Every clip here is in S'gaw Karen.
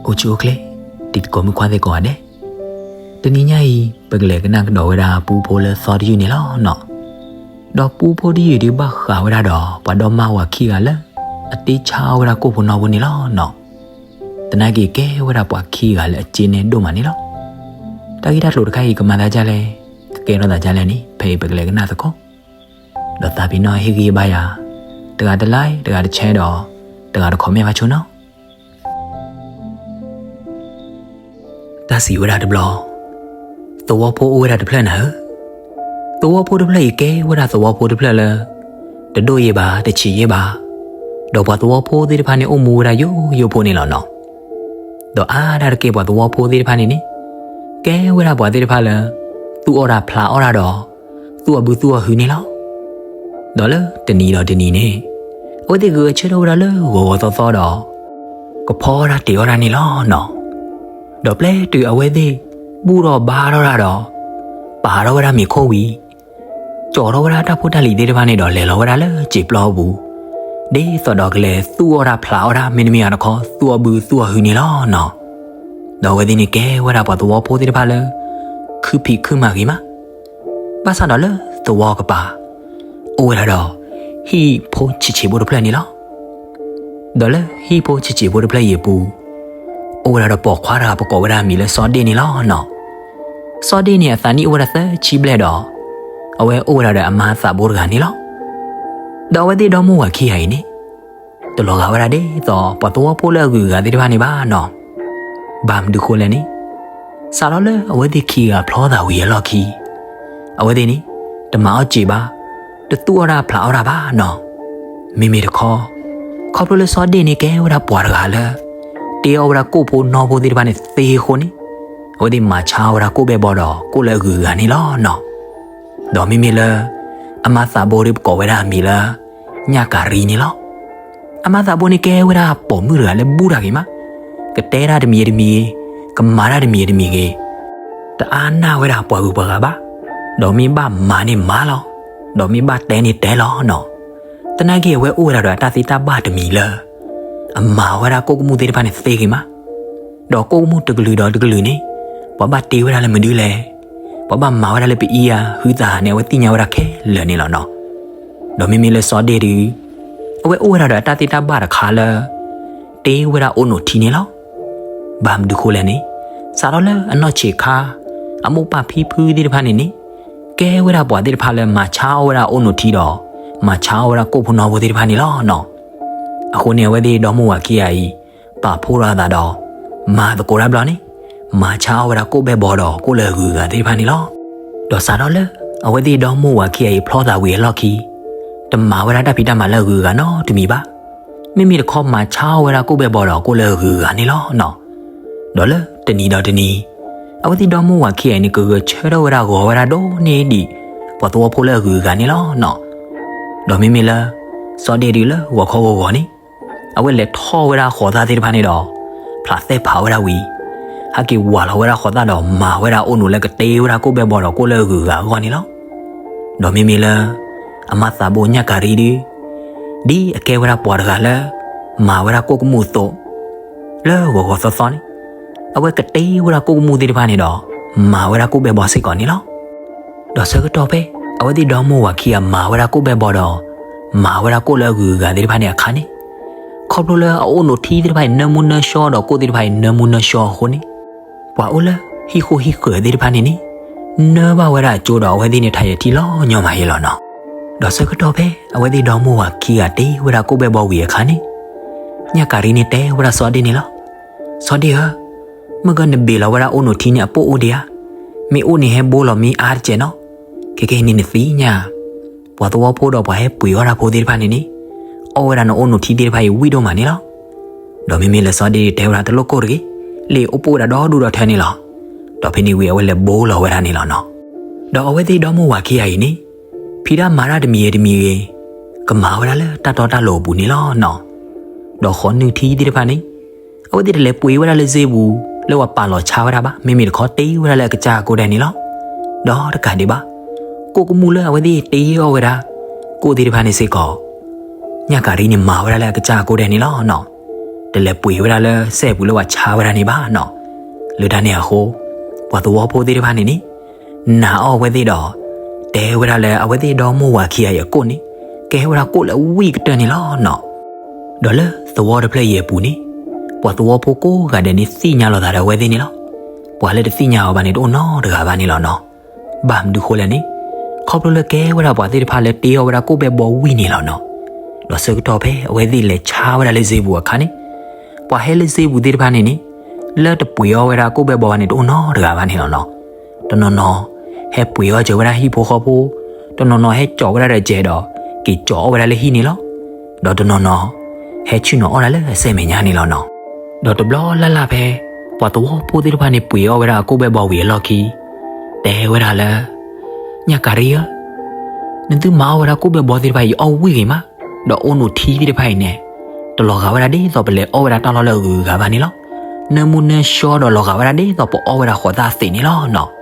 အိၣ်ဆူၣ်အိၣ်ချ့, တံၤသကိးမုၣ်ခွါသ့ၣ်ကိးဂၤဒဲး, တနံၤညါအံၤ ပကလဲၤကနၣ်ကဒီးဝဲဒၣ်ပူဖိလၢသီတယုၢ်န့ၣ်လီၤနီၤ. ဒီးပူဖိတယုၢ်ဒုးဘၣ်ဃးဝဲဒၣ်ဒီး ပှၤဒီမါဝၤခံဂၤလၢ အတ့ဆါအီၣ်ဝဲဒၣ်ကိၣ်ဖိနီၢ်ဖိန့ၣ်လီၤနီၤ. သနာ်က့ကဲဝဲဒၣ်ပှၤခံဂၤလၢအစ့နဲဒိၣ်မးန့ၣ်လီၤ. တၢ်ဂ့ၢ်တၢ်ကျိၤတခါအံၤ ကမၤသးဒ်လဲၣ်, ကကဲထီၣ်သးဒ်လဲၣ်န့ၣ် ဖဲအံၤပကလဲၤကနၣ်သကိး. ဒီးသးပ့ၤနီၣ်ဟ့ၣ်ဂံၢ်ဘါယၤ, တဂၤတlike, တဂၤတshareဒီး တဂၤတcommentဘၣ်ဆိနီၤ. တၢ်စံးဝဲဒၣ်တဘျီ, သဝီဖိအိၣ်ဝဲဒၣ်တဖျၢၣ်နၤဧၢ. သဝီဖိတဖျၢၣ်အံၤကဲဝဲဒၣ်သဝီဖိတဖျၢၣ်လၢ တဒိၣ်ယဲၢ်ဘၣ် တဆံးယဲၢ်ဘၣ်, ဒီးပှၤသဝီဖိသ့ၣ်တဖၣ်န့ၣ်အိၣ်မူဝဲဒၣ်ယိယိဖိန့ၣ်လီၤနီၤ. ဒီးအါဒၣ်တက့ၢ်ပှၤသဝီဖိသ့ၣ်တဖၣ်န့ၣ်န့ၣ် ကဲဝဲဒၣ်ပှၤသ့ၣ်တဖၣ်လၢ သူၣ်အီၣ်တၢ်ဖျးအီၣ်တၢ်ဒီး သူၣ်အီၣ်ဘုသူၣ်အီၣ်ဟုန့ၣ်လီၤ. ဒီးလၢတနံၤဒီးတနံၤန့ၣ် အဝဲသ့ၣ်ဂဲၤဆၢထၢၣ်ဝဲဒၣ်လၢဂီၤဂီၤသီသီဒီး ကဖီတၢ်တ့ၤအီၣ်တၢ်န့ၣ်လီၤနီၤ. ဒီးပျဲတုၤအဝဲသ့ၣ်ဘူၣ်ထီၣ်ဘါထီၣ်တၢ်ဒီး ပာ်ထီၣ်ဝဲဒၣ်မ့ၤခိၣ်ဝံၤ ကၠီထီၣ်ဝဲဒၣ်တၢ်ဖိတၢ်လံၤသ့ၣ်တဖၣ်န့ၣ်ဒီး လဲၤလီၤဝဲဒၣ်လၢစံာ်ပျီပူၤ ဒ်သိးဒီးကလဲၤသူၣ်အီၣ်တၢ်ဖျးအီၣ်တၢ် မ့တမ့ၢ်အီၤတခီ သူၣ်အီၣ်ဘုသူၣ်အီၣ်ဟုန့ၣ်လီၤနီၤ. ဒီးအဝဲသ့ၣ်န့ၣ်ကဲဝဲဒၣ်ပှၤသဝီဖိသ့ၣ်တဖၣ်လၢ ခုဖံးခုမၤဂ့ၤမး, ဘၣ်ဆၣ်ဒီးလၢသဝီကပၤ အိၣ်ဝဲဒၣ်ဒီး ဟံၣ်ဖိဆံးဆံးဖိတဖျၢၣ်န့ၣ်လီၤ. ဒီးလၢဟံၣ်ဖိဆံးဆံးဖိတဖျၢၣ်အံၤအပူၤ အိၣ်ဝဲဒၣ်ဒီးပိာ်ခွါတဂၤ ပကိးဝဲဒၣ်အမံၤလၢစီၤဒ့ၣ်န့ၣ်လီၤနီၤ. စီၤဒ့ၣ်န့ၣ်အသးနံၣ်အိၣ်ဝဲဒၣ်သၢဆံဘျဲၣ်ဒီး အဝဲအိၣ်ဝဲဒၣ်ဒီးအမါသးဘိတဂၤန့ၣ်လီၤ. ဒီးအဝဲသ့ၣ်ဒီမါဝၤခံဂၤအံၤန့ၣ် တလီၤဂာ်ဝဲဒၣ်ဒ်သိးပှၤသဝီဖိလၢအဂုၤအဂၤသ့ၣ်တဖၣ်န့ၣ်ဘၣ်နီၤ. ဘၣ်မနုၤဃိလဲၣ်န့ၣ် စးထီၣ်လၢအဝဲသ့ၣ်ခံဂၤဖျီသးဝံၤအလီၢ်ခံ အဝဲသ့ၣ်န့ၣ် တမၤအီၣ်စံာ်ဘၣ်, တသူၣ်အီၣ်တၢ်ဖျးအီၣ်တၢ်ဘၣ်နီၤ. မ့မ့ၢ်တခီ ခီဖျိလၢစီၤဒ့ၣ်န့ၣ်ကဲဝဲဒၣ်ပှၤတဂၤလၢ တ့အီၣ်ဝဲဒၣ်ကိၣ်ဖိနီၢ်ဖိသ့ၣ်တဖၣ်န့ၣ်သ့အဃိန့ၣ် အဝဲသ့ၣ်မၤဆါအီၣ်ဝဲဒၣ်ကိၣ်ဘဲဘီဒီးကိၣ်လၢအဂုၤအဂၤန့ၣ်လီၤနီၤ. ဒီးမ့မ့ၢ်လၢ အမါသးဘိဒီးပကိးဝဲဒၣ်အမံၤလၢ ညၣ်ကၤရံန့ၣ်လီၤ. အမါသးဘိန့ၣ်ကဲဝဲဒၣ်ပိာ်မုၣ်တဂၤလၢဘူၣ်တၢ်ဂ့ၤမး, ကတဲတၢ်တမံၤတမံၤဂ့ၤ, ကမၤတၢ်တမံၤတမံၤဂ့ၤ, တအါနၢ်ဝဲဒၣ်ပှၤဂုၤပှၤဂၤဘၣ်, ဒီးမ့ၢ်ဘၣ်မၤန့ၣ်မၤလီၤ, ဒီးမ့ၢ်ဘၣ်တဲန့ၣ်တဲလီၤနီၤ. သနာ်က့အဝဲအိၣ်ဝဲဒၣ်ဒီးအတၢ်သ့တၢ်ဘၣ်တမံၤလၢ အမၤဝဲဒၣ်ကိၣ်ကမူၣ်သ့ၣ်တဖၣ်န့ၣ်သ့ဂ့ၤမး, ဒီးကိၣ်ကမူၣ်တကလုာ်ဒီးတကလုာ်န့ၣ် ပှၤဘၣ်တ့ဝဲဒၣ်လၢမနုၤလဲၣ်, ပှၤဘၣ်မၤဝဲဒၣ်လၢပအံၤဧါ ဟုသးန့ၣ် အဝဲသ့ၣ်ညါဝဲဒၣ်ခဲလၢာ်န့ၣ်လီၤနီၤ. ဒီးမ့မ့ၢ်လၢစီၤဒ့ၣ်ဒုး အဝဲအိၣ်ဝဲဒၣ်ဒီးအတၢ်သ့တၢ်ဘၣ်တခါလၢ တ့ဝဲဒၣ်အိၣ်နိးထံန့ၣ်လီၤ. ဘၣ်မနုၤဃိလဲၣ်န့ၣ် စးထီၣ်လၢအနီၢ်ဆံးခါ အမိၢ်ပၢ်ဖံဖုသ့ၣ်တဖၣ်န့ၣ်န့ၣ် ကဲဝဲဒၣ်ပှၤသ့ၣ်တဖၣ်လၢမၤဆါအီၣ်ဝဲဒၣ်အိၣ်နိးထံဒီး မၤဆါအီၣ်ဝဲဒၣ်ကိၣ်ဖိနီၢ်ဖိသ့ၣ်တဖၣ်န့ၣ်လီၤနီၤ. အဃိန့ၣ် အဝဲသ့ၣ်ဒီမိၢ်ဝၤခံဂၤအံၤ ပာ်ဖှိၣ်ထီၣ်အသးဒီး မၤသကိးတၢ်ဘျီန့ၣ် မၤဆါအီၣ်ဝဲဒၣ်ကိၣ်ဘဲဘီဒီးကိၣ်လၢအဂုၤအဂၤသ့ၣ်တဖၣ်န့ၣ်လီၤ. ဒီးစးထီၣ်လၢ အဝဲသ့ၣ်ဒီမိၢ်ဝၤခံဂၤအံၤဖျီသးဝံၤအလီၢ်ခံ တမၤဝဲဒၣ်တၢ်ဖံးတၢ်မၤလၢအဂုၤအဂၤနီတမံၤဘၣ်. မ့မ့ၢ်တခီမၤဆါအီၣ်ဝဲဒၣ်ကိၣ်ဘဲဘီဒီးကိၣ်လၢအဂုၤအဂၤန့ၣ်လီၤနီၤ. ဒီးလၢတနံၤဒီးတနံၤ အဝဲသ့ၣ်ဒီမိၢ်ဝၤခံဂၤအံၤန့ၣ် ကဂဲၤဆၢထၢၣ်ဝဲဒၣ်ဂီၤဝဲဒၣ်ဒိၣ်န့ၢ်ဒံး ပှၤသဝီဖိလၢအဂုၤအဂၤန့ၣ်လီၤနီၤ. ဒီးမ့မ့ၢ်လၢ စီၤဒ့ၣ်ဒုးလၢဂီၤခီဂီၤဂီၤန့ၣ် အဝဲလဲၤထီၣ်ဝဲဒၣ်ဃိးသၣ်သ့ၣ်တဖၣ်န့ၣ်ဒီး ဖျးသဲၣ်ဖးဝဲဒၣ်ဝံၤ ဟဲက့ၤဝးလီၤဝဲဒၣ်ဃိးသၣ်ဒီးမၤဝဲဒၣ်အိၣ်နိးလၢကတ့ဝဲဒၣ်ကိၣ်ဘဲဘီဒီးကိၣ်လၢအဂုၤအဂၤအဂီၢ်န့ၣ်လီၤ. ဒီးမ့မ့ၢ်လၢ အမါသးဘိညၣ်ကၤရံဒုး ဒ်အကဲဝဲဒၣ်ပှၤတဂၤလၢ မၤဝဲဒၣ်ကိၣ်ကမူၣ်အသိး လၢဂီၤဂီၤသီသီန့ၣ် အဝဲကတ့ဝဲဒၣ်ကိၣ်ကမူၣ်သ့ၣ်တဖၣ်န့ၣ်ဒီး မၤဝဲဒၣ်ကိၣ်ဘဲဘီစ့ၢ်ကီးန့ၣ်လီၤ. ဒီးဆၢကတီၢ်ဖဲ အဝဲသ့ၣ်ဒီမိၢ်ဝၤခံဂၤမၤဝဲဒၣ်ကိၣ်ဘဲဘီဒီး မၤဝဲဒၣ်ကိၣ်လၢအဂုၤအဂၤသ့ၣ်တဖၣ်န့ၣ်အခါန့ၣ် ခီဖျိလၢအအိၣ်နိးထံသ့ၣ်တဖၣ်အံၤ နၢမူနၢဆှီဒီးကိၣ်သ့ၣ်တဖၣ်အံၤ နၢမူနၢဆှီအဃိန့ၣ် ပှၤအိၣ်လၢဟံၣ်ဃိဟံၣ်ဃၢၤသ့ၣ်တဖၣ်န့ၣ်န့ၣ် နၢဘၣ်ဝဲဒၣ်အကၠိဒီးအဝဲသ့ၣ်န့ၣ် ထးယဲၤထံလီၤညီမးယဲလီၤနီၤ. ဒီးဆၢကတီၢ်ဖဲ အဝဲသ့ၣ်ဒီမိၢ်ဝၤခံဂၤတ့ဝဲဒၣ်ကိၣ်ဘဲဘီဝံၤအခါန့ၣ် ညၣ်ကၤရံန့ၣ်တဲဝဲဒၣ်စီၤဒ့ၣ်န့ၣ်လီၤ. စီၤဒ့ၣ်ဧၢ, မ့ၢ်ကနဘ့ၣ်လီၤဝဲဒၣ်အိၣ်နိးထံန့ၣ် အပိၣ်အိၣ်ဒံးဧါ. မ့ၢ်အိၣ်န့ၣ်ဟဲဘိလီၤမ့ၢ်အါတစဲးနီၤ. ခဲကနံၣ်န့ၣ်နသ့ၣ်ညါ ပှၤသဝီဖိဒီးပှၤဟဲပှ့ၤအီၣ်တၢ်ဖိသ့ၣ်တဖၣ်န့ၣ်န့ၣ် အီၣ်ဝဲဒၣ်နအိၣ်နိးထံသ့ၣ်တဖၣ်အံၤဝံၣ်ဒိၣ်မးန့ၣ်လီၤ. ဒီးမ့မ့ၢ်လၢစီၤဒ့ၣ်တဲဝဲဒၣ်တလိၣ်ကိၢ်တဂ့ၤ, လၢအိၣ်ပိၣ်ဝဲဒၣ်ဒီဒူၣ်ဒီထၢန့ၣ်လီၤ. ဒီးဖဲန့ၣ်ဝံၤအဝဲလဲၤဘိလီၤဝဲဒၣ်န့ၣ်လီၤနီၤ. ဒီးအဝဲသ့ၣ်ဒီမိၢ်ဝၤခံဂၤအံၤန့ၣ် ဖံးတၢ်မၤတၢ်တမံၤဂ့ၤတမံၤဂ့ၤ ကမၤဝဲဒၣ်လၢတၢ်တီတၢ်လိၤအပူၤန့ၣ်လီၤနီၤ. ဒီးဃိးနုၢ်ထံသ့ၣ်တဖၣ်န့ၣ် အဝဲသ့ၣ်တလဲၤပှ့ၤဝဲဒၣ်လၢစ့ပူၤ လၢပှၤပာ်လီၤဆါဝဲဒၣ်ဘၣ်, မ့မ့ၢ်တခီတ့ဝဲဒၣ်လၢအကစၢ်အကိးဒဲးန့ၣ်လီၤ. ဒီးတကးဒံးဘၣ် ကိၣ်ကမူၣ်လၢအဝဲသ့ၣ်တ့အီၣ်ဝဲဒၣ် ကိၣ်သ့ၣ်တဖၣ်န့ၣ်စ့ၢ်ကီး ညၣ်ကၤရံန့ၣ်မၤဝဲဒၣ်လၢအကစၢ်အကိးဒဲးန့ၣ်လီၤနီၤ. တလဲၤပှ့ၤဝဲဒၣ်လၢစဲပူၤလၢပှၤဆါဝဲဒၣ်န့ၣ်ဘၣ်နီၤ. လၢတၢ်န့ၣ်အဃိ ပှၤသဝီဖိသ့ၣ်တဖၣ်န့ၣ်န့ၣ် နာ်အီၤအဝဲသ့ၣ်ဒီး တဲဝဲဒၣ်လၢအဝဲသ့ၣ်ဒီမါဝၤခံဂၤအံၤအကိၣ်န့ၣ် ကဲဝဲဒၣ်ကိၣ်လၢအဝံၣ်ကတၢၢ်န့ၣ်လီၤနီၤ. ဒီးလၢသဝီတဖျၢၣ်အံၤအပူၤန့ၣ် ပှၤသဝီဖိကိးဂၤဒဲးန့ၣ်သ့ၣ်ညါလိာ်သးဒီးအဝဲသ့ၣ်န့ၣ်လီၤ. ပှၤလၢတသ့ၣ်ညါအီၤဘၣ်န့ၣ်တအိၣ်နီတဂၤဘၣ်န့ၣ်လီၤနီၤ. ဘၣ်မနုၤဃိလဲၣ်န့ၣ် ခီဖျိလၢကဲဝဲဒၣ်ပှၤသ့ၣ်တဖၣ်လၢတ့အီၣ်ဝဲဒၣ်ကိၣ်ဘဲဘီဝံၣ်န့ၣ်လီၤနီၤ. ဒီးဆၢကတီၢ်ဖဲအဝဲသ့ၣ်လဲၤဆါဝဲဒၣ်လၢစ့ပူၤအခါန့ၣ် ပှၤဟဲလၢစ့ပူၤသ့ၣ်တဖၣ်န့ၣ်န့ၣ် လၢတပှ့ၤအီၣ်ဝဲဒၣ်ကိၣ်ဘဲဘီဘၣ်န့ၣ်တအိၣ်နီတဂၤဘၣ်န့ၣ်လီၤနီၤ. တနီၤနီၤ ဟဲပှ့ၤအီၣ်စၢၤဝဲဒၣ်ဟံၣ်ဖိဃီဖိ, တနီၤနီၤဟဲကၠီးဝဲဒၣ်ဒီးစဲးဒီး က့ၤကၠီးအီၣ်ဝဲဒၣ်လၢဟံၣ်န့ၣ်လီၤ. ဒီးတနီၤနီၤ ဟဲဆ့ၣ်နီၤအီၣ်ဒၣ်လၢအစဲမဲာ်ညါန့ၣ်လီၤနီၤ. ဒီးတဘျီလၢ်လၢ်ဖဲ ပှၤသဝီဖိသ့ၣ်တဖၣ်န့ၣ်ပှ့ၤအီၣ်ဝဲဒၣ်အကိၣ်ဘဲဘီဝံၤအလီၢ်ခံ တဲဝဲဒၣ်လၢ ညၣ်ကၤရံဧၢ, နသုမၤအီၣ်ဝဲဒၣ်ကိၣ်ဘဲဘီသ့ၣ်တဖၣ်အံၤအီၣ်ဝံၣ်ဂ့ၤမး, ဒီးအိၣ်နိၣ်ထံသ့ၣ်တဖၣ်အံၤန့ၣ် တလီၤဂာ်ဝဲဒၣ်ဒ်သိးပလဲၤအီၣ်ဝဲဒၣ်တၢ်လီၢ်လၢအဂုၤအဂၤဘၣ်န့ၣ်လီၤ. နၢမူနၢဆှီဒီးလီၤဂာ်ဝဲဒၣ်ဒ်သိးပအီၣ်ဝဲဒၣ်ဃိးသၣ်သ့းန့ၣ်လီၤနီၤ.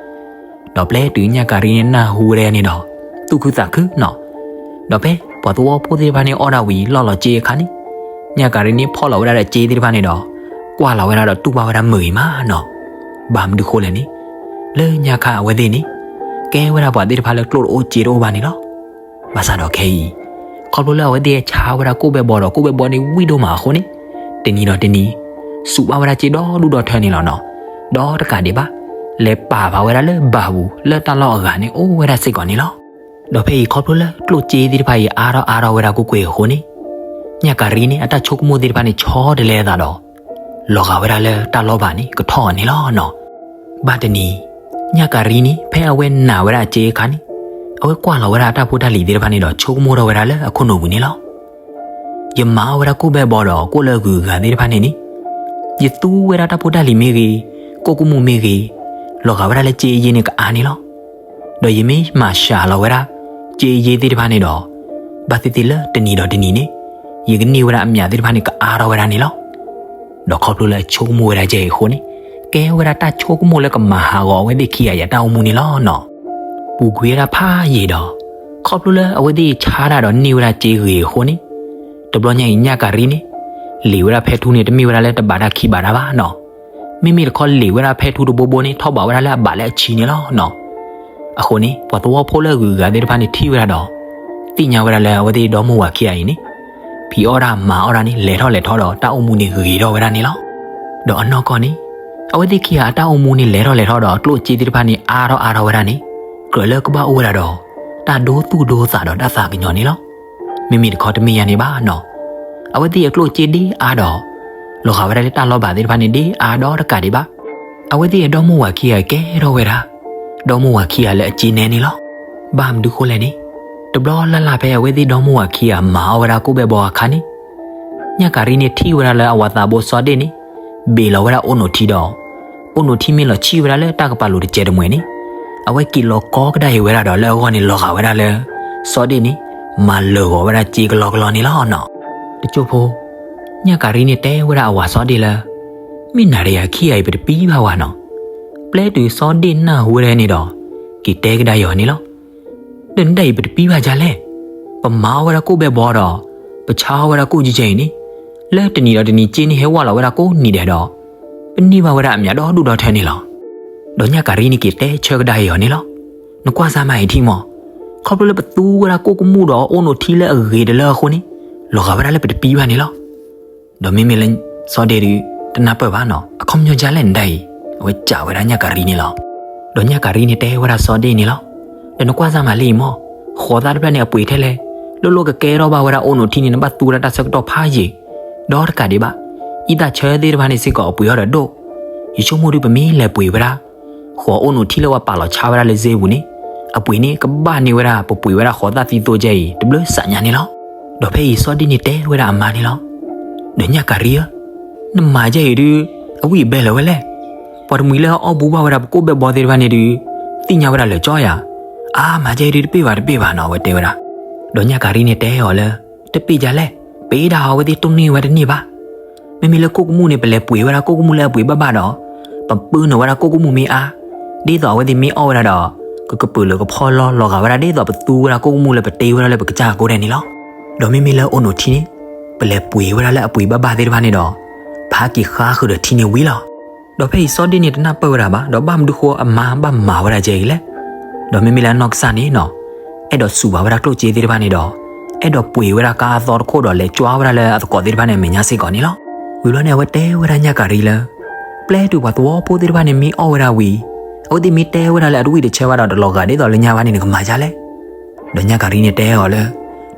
ဒီးပျဲတုၤညၣ်ကၤရံန့ၣ်နၢ်ဟူဝဲဒၣ်န့ၣ်ဒီး သူၣ်ခုသးခုနီၤ. ဒီးဖဲပှၤသဝီဖိသ့ၣ်တဖၣ်န့ၣ်အီၣ်ဒၣ်ဝံၤလီၢ်လီၤစ့အခါန့ၣ် ညၣ်ကၤရံန့ၣ်ဖီၣ်လီၤဝဲဒၣ်ဒီးစ့သ့ၣ်တဖၣ်န့ၣ်ဒီး ကွၢ်လီၤဝဲဒၣ်ဒီးတူၢ်ဘၣ်ဝဲဒၣ်မုာ်ဂ့ၤမးနီၤ. ဘၣ်မနုၤဃိလဲၣ်န့ၣ် လၢညါခါအဝဲသ့ၣ်န့ၣ် ကဲဝဲဒၣ်ပှၤသ့ၣ်တဖၣ်လၢကျိၣ်တအိၣ်စ့တအိၣ်ဘၣ်န့ၣ်လီၤ. ဘၣ်ဆၣ်ဒီးခဲအံၤ ခီဖျိလၢအဝဲသ့ၣ်ဆါဝဲဒၣ်ကိၣ်ဘဲဘီဒီးကိၣ်ဘဲဘီန့ၣ်ဝံၣ်ဒိၣ်မးအဃိန့ၣ် တနံၤဒီးတနံၤ စူးဘၣ်ဝဲဒၣ်စ့ဒီဒူၣ်ဒီထၢန့ၣ်လီၤနီၤ. ဒီးတကးဒံးဘၣ် လဲၤပာ်ဖးဝဲဒၣ်လၢဘၤပူၤလၢတၢ်လီၢ်အဂၤန့ၣ်အိၣ်ဝဲဒၣ်စ့ၢ်ကီးန့ၣ်လီၤ. ဒီးဖဲအံၤခီဖျိလၢကျိၣ်စ့သ့ၣ်တဖၣ်အံၤအါထီၣ်အါထီၣ်ဝဲဒၣ်ကွ့ၢ်ကွ့ၢ်အဃိန့ၣ် ညၣ်ကၤရံန့ၣ် အတၢ်ဆိကမိၣ်သ့ၣ်တဖၣ်န့ၣ်ဆီတလဲအသးဒီး လီၤဂာ်ဝဲဒၣ်လၢတၢ်လီၢ်ဘၣ်န့ၣ်ကထီၣ်အီၤန့ၣ်လီၤနီၤ. ဘၣ်တနံၤ ညၣ်ကၤရံန့ၣ် ဖဲအဝဲနာ်ဝဲဒၣ်အစ့အခါန့ၣ် အဝဲကွၢ်လီၤဝဲဒၣ်အတၢ်ဖိတၢ်လံၤသ့ၣ်တဖၣ်န့ၣ်ဒီးဆိကမိၣ်ထီၣ်ဝဲဒၣ်လၢအခိၣ်နူာ်ပူၤန့ၣ်လီၤ. ယမၤအီၣ်ဝဲဒၣ်ကိၣ်ဘဲဘီဒီးကိၣ်လၢအဂုၤအဂၤသ့ၣ်တဖၣ်န့ၣ်န့ၣ် ယသူဝဲဒၣ်တၢ်ဖိတၢ်လံၤမ့ၢ်ဂ့ၤ, ကိၣ်ကမူၣ်မ့ၢ်ဂ့ၤ, လီၤဂာ်ဝဲဒၣ်လၢစ့အယ့န့ၣ်ကအါန့ၣ်လီၤ. ဒီးယမ့ၢ်မၤစှၤလီၤဝဲဒၣ် စ့အယ့သ့ၣ်တဖၣ်န့ၣ်ဒီး ဘၣ်သ့ၣ်သ့ၣ်လၢတနံၤဒီးတနံၤန့ၣ် ယကန့ၢ်ဝဲဒၣ်အမျးသ့ၣ်တဖၣ်န့ၣ်ကအါထီၣ်ဝဲဒၣ်န့ၣ်လီၤ. ဒီးခီဖျိလၢအဆိကမိၣ်ဝဲဒၣ်ကဲအံၤအဃိန့ၣ် ကဲဝဲဒၣ်တၢ်ဆိကမိၣ်လၢကမၤဟးဂီၤအဝဲသ့ၣ်ခံဂၤအံၤအတၢ်အိၣ်မူန့ၣ်လီၤနီၤ. ပူၤကွံာ်ဝဲဒၣ်ဖးယံာ်ဒီး ခီဖျိလၢအဝဲသ့ၣ်ဆါတၢ်ဒီးန့ၢ်ဝဲဒၣ်စ့ဂ့ၤအဃိန့ၣ် တဘျီညါအံၤညၣ်ကၤရံန့ၣ် လံာ်ဝဲဒၣ်ဖဲထူန့ၣ် တမ့ၢ်ဝဲဒၣ်လၢတဘးတၢ်ခံဘးတၢ်ဘၣ်နီၤ. မ့မ့ၢ်တခီလံာ်ဝဲဒၣ်ဖဲထူတဘိဘိန့ၣ် ထီၣ်ဘးဝဲဒၣ်လၢအဘးလၢအဆံန့ၣ်လီၤနီၤ. အဃိန့ၣ် ပှၤသဝီဖိလၢအဂုၤအဂၤသ့ၣ်တဖၣ်န့ၣ်ထံၣ်ဝဲဒၣ်ဒီး သ့ၣ်ညါဝဲဒၣ်လၢအဝဲသ့ၣ်ဒီမိၢ်ဝၤခံဂၤအံၤန့ၣ် ဖံးအီၣ်တၢ်မၤအီၣ်တၢ်န့ၣ် လဲၤထီၣ်လဲၤထီဒီးတၢ်အိၣ်မူန့ၣ်ဂ့ၤထီၣ်ဝဲဒၣ်န့ၣ်လီၤ. ဒီးအနီၢ်ကီၢ်န့ၣ် အဝဲသ့ၣ်ခံဂၤအတၢ်အိၣ်မူန့ၣ်လဲၤထီၣ်လဲၤထီဒီးကျိၣ်စ့သ့ၣ်တဖၣ်န့ၣ် အါထီၣ်အါထီၣ်ဝဲဒၣ်န့ၣ် ကြၢးလၢကဘၣ်အိၣ်ဝဲဒၣ်ဒီး တၢ်ဒိသူၣ်ဒိသးဒီးတၢ်သးကညီၤန့ၣ်လီၤ. မ့မ့ၢ်တခီတမ့ၢ်ယါန့ၣ်ဘၣ်နီၤ. အဝဲသ့ၣ်အကျိၣ်စ့ဒ့အါဒီး လီၤဂာ်ဝဲဒၣ်လၢတၢ်လီၢ်ဘၣ်သ့ၣ်တဖၣ်န့ၣ်ဒ့အါဒီးတကးဒံးဘၣ် အဝဲသ့ၣ်အဒီမိၢ်ဝၤခံဂၤကဲထီၣ်ဝဲဒၣ် ဒီမိၢ်ဝၤခံဂၤလၢအစ့နဲန့ၣ်လီၤ. ဘၣ်မနုၤဃိလဲၣ်န့ၣ် တဘျီလၢ်လၢ်ဖဲအဝဲသ့ၣ်ဒီမိၢ်ဝၤခံဂၤမၤအီၣ်ဝဲဒၣ်ကိၣ်ဘဲဘီအခါန့ၣ် ညၣ်ကၤရံန့ၣ်ထံၣ်ဝဲဒၣ်လၢအဝၤသးဘိစီၤဒ့ၣ်န့ၣ် ဘ့ၣ်လီၤဝဲဒၣ်အိၣ်နိၣ်ထံဒီး အိၣ်နိၣ်ထံမ့ၢ်လီၤဆံၣ်ဝဲဒၣ်လၢတၢ်ကပာ်လိၤတစဲးတမှဲၤန့ၣ် အဝဲက့ၤလီၤကီကဒါအံၤဝဲဒၣ်ဒီးလၢအဂီၢ်န့ၣ်လီၤဂာ်ဝဲဒၣ်လၢ စီၤဒ့ၣ်န့ၣ် မၤလၢာ်ဂီၤဝဲဒၣ်စ့ကလီကလီန့ၣ်လီၤနီၤ. တစိၢ်ဖိ ညၣ်ကၤရံန့ၣ်တဲဝဲဒၣ်အဝၤစီၤဒ့ၣ်လၢ မ့ၢ်နၤဒီးယၤခံဂၤအံၤပတပံဘၣ်ဝဲနီၤ. ပျဲတုၤစီၤဒ့ၣ်နၢ်ဟူဝဲဒၣ်န့ၣ်ဒီး က့ၤတဲကဒါအီၤန့ၣ်လီၤ. ဒီးနဒၣ်အံၤပတပံဘၣ်ဒ်လဲၣ်. ပမၤအီၣ်ဝဲဒၣ်ကိၣ်ဘဲဘီဒီး ပဆါအီၣ်ဝဲဒၣ်ကိၣ်ကဲကဲအံၤန့ၣ် လၢတနံၤဒီးတနံၤစ့န့ၣ်ဟဲဝဲလီၤဝဲဒၣ်ကိးနံၤဒဲးဒီး ပန့ၢ်ဘၣ်ဝဲဒၣ်အမျးဒီဒူၣ်ဒီထၢန့ၣ်လီၤ. ဒီးညၣ်ကၤရံန့ၣ်က့ၤတဲဆၢကဒါအီၤန့ၣ်လီၤ. နကွၢ်စၢ်မးအံၤထံမီၢ်, ခီဖျိလၢပသူဝဲဒၣ်ကိၣ်ကမူၣ်ဒီးအိၣ်နိၣ်ထံလၢအဂ့ၤတလၢအဃိန့ၣ် လီၤဂာ်ဝဲဒၣ်လၢပတပံဘၣ်န့ၣ်လီၤ. ဒီးမ့မ့ၢ်လၢစီၤဒ့ၣ်ဒုး တနၢ်ပၢၢ်ဘၣ်နီၤ အခီပညီဒ်လဲၣ်နဒၣ်အံၤ အဝဲစံးဝဲဒၣ်ညၣ်ကၤရံန့ၣ်လီၤ. ဒီးညၣ်ကၤရံန့ၣ်တဲဝဲဒၣ်စီၤဒ့ၣ်န့ၣ်လီၤ. ဒီးနကွၢ်စၢ်မးလၢအံၤမီၢ်, ဃိးသၣ်တဖျၢၣ်န့ၣ်အပှ့ၤထဲလဲၣ်, လိၣ်လိၣ်ကကဲထီၣ်ဘၣ်ဝဲဒၣ်အိၣ်နိၣ်ထံန့ၣ် နဘၣ်သူဝဲဒၣ်တၢ်ဆၢကတီၢ်ဖးယံာ်, ဒီးတကးဒံးဘၣ်, အံသၣ်ဆၢသ့ၣ်တဖၣ်န့ၣ်စ့ၢ်ကီးအပှ့ၤအီၤဒီးဒိၣ်, ယဆိကမိၣ်ဒုးပမ့ၢ်လဲၤပှ့ၤဝဲဒၣ် ဃိးအိၣ်နိၣ်ထံလၢပှၤပာ်လီၤဆါဝဲဒၣ်လၢစ့ပူၤန့ၣ်, အပှ့ၤန့ၣ်ကဘၣ်န့ၢ်ဝဲဒၣ် ပပှ့ၤဝဲဒၣ်ဃိးသၣ်သံသိကဲအံၤ တဘျုးစးညါန့ၣ်လီၤ. ဒီးဖဲအံၤစီၤဒ့ၣ်န့ၣ်တဲဝဲဒၣ်အမါန့ၣ်လီၤ. ဒီးညၣ်ကၤရံဧၢ, နမၤကဲအံၤဒုး အဝံၣ်အဘဲလၢၤဝဲလဲၣ်. ပှၤတမှံၤလၢအအီၣ်ဘူးဘၣ်ဝဲဒၣ်ပကိၣ်ဘဲဘီသ့ၣ်တဖၣ်န့ၣ်ဒုး သ့ၣ်ညါဝဲဒၣ်လၢာ်ကၠီယၤ, အါမၤကဲအံၤဒုးတပ့ၢ်ဘၣ်တပ့ၢ်ဘၣ်နီၤ အဝဲတဲဝဲဒၣ်. ဒီးညၣ်ကၤရံန့ၣ်တဲအီၤလၢ တပ့ၢ်ဒ်လဲၣ်, ပအ့ၣ်ဒၣ်အီၤအဝဲသ့ၣ်တိၢ်န့ၢ်ဝဲတန့ၢ်ဘၣ်. မ့မ့ၢ်လၢကိၣ်ကမူၣ်န့ၣ် ပလဲၤပှ့ၤဝဲဒၣ်ကိၣ်ကမူၣ်လၢအပှ့ၤဘၣ်ဘၣ်ဒီး ပပၢနုာ်ဝဲဒၣ်ကိၣ်ကမူၣ်မ့ၢ်အါ, ဒ်သိးအဝဲသ့ၣ်မ့ၢ်အီၣ်ဝဲဒၣ်ဒီး ကကပုာ်လုာ်ကဖီလီၤ လီၤဂာ်ဝဲဒၣ်ဒ်သိးပသူဝဲဒၣ်ကိၣ်ကမူၣ်လၢပတ့ဝဲဒၣ်လၢပကစၢ်ကိးဒဲးန့ၣ်လီၤ. ဒီးမ့မ့ၢ်လၢအိၣ်နိၣ်ထံန့ၣ် ပလဲၤပှ့ၤဝဲဒၣ်လၢအပှ့ၤဘၣ်ဘၣ်သ့ၣ်တဖၣ်န့ၣ်ဒီး ဟဲက့ၤဃါဃုာ်ဒီးထံန့ၣ်ဝံၤလီၤ. ဒီးဖဲအံၤစီၤဒ့ၣ်န့ၣ်တနၢ်ပၢၢ်ဝဲဒၣ်ဘၣ်, ဒီးဘၣ်မနုၤဃိအမါဘၣ်မၤဝဲဒၣ်ကဲအံၤလဲၣ်. ဒီးမ့မ့ၢ်လၢအနီၢ်ကစၢ်န့ၣ်နီၤ, အဲၣ်ဒိးစူးဘၣ်ဝဲဒၣ်ကျိၣ်စ့သ့ၣ်တဖၣ်န့ၣ်ဒီး အဲၣ်ဒိးပှ့ၤဝဲဒၣ်ကါအသီတခိၣ်ဒီးလဲၤကွၢ်ဝဲဒၣ်လၢအသကိးသ့ၣ်တဖၣ်န့ၣ်အမဲာ်ညါစ့ၢ်ကီးန့ၣ်လီၤ. ဝံၤဘျီန့ၣ် အဝဲတဲဝဲဒၣ်ညၣ်ကၤရံလၢ ပျဲတုၤပှၤသဝီဖိသ့ၣ်တဖၣ်န့ၣ်မ့ၢ်အီၣ်ဝဲဒၣ်ဝံၤ, အဝဲသ့ၣ်မ့ၢ်တဲဝဲဒၣ်လၢအတဝံၣ်တဆၢဘၣ်ဒီးတလီၤဂာ်ဒ်သိးလၢညါဘၣ်န့ၣ် နကမၤဒ်လဲၣ်. ဒီးညၣ်ကၤရံန့ၣ်တဲအီၤလၢ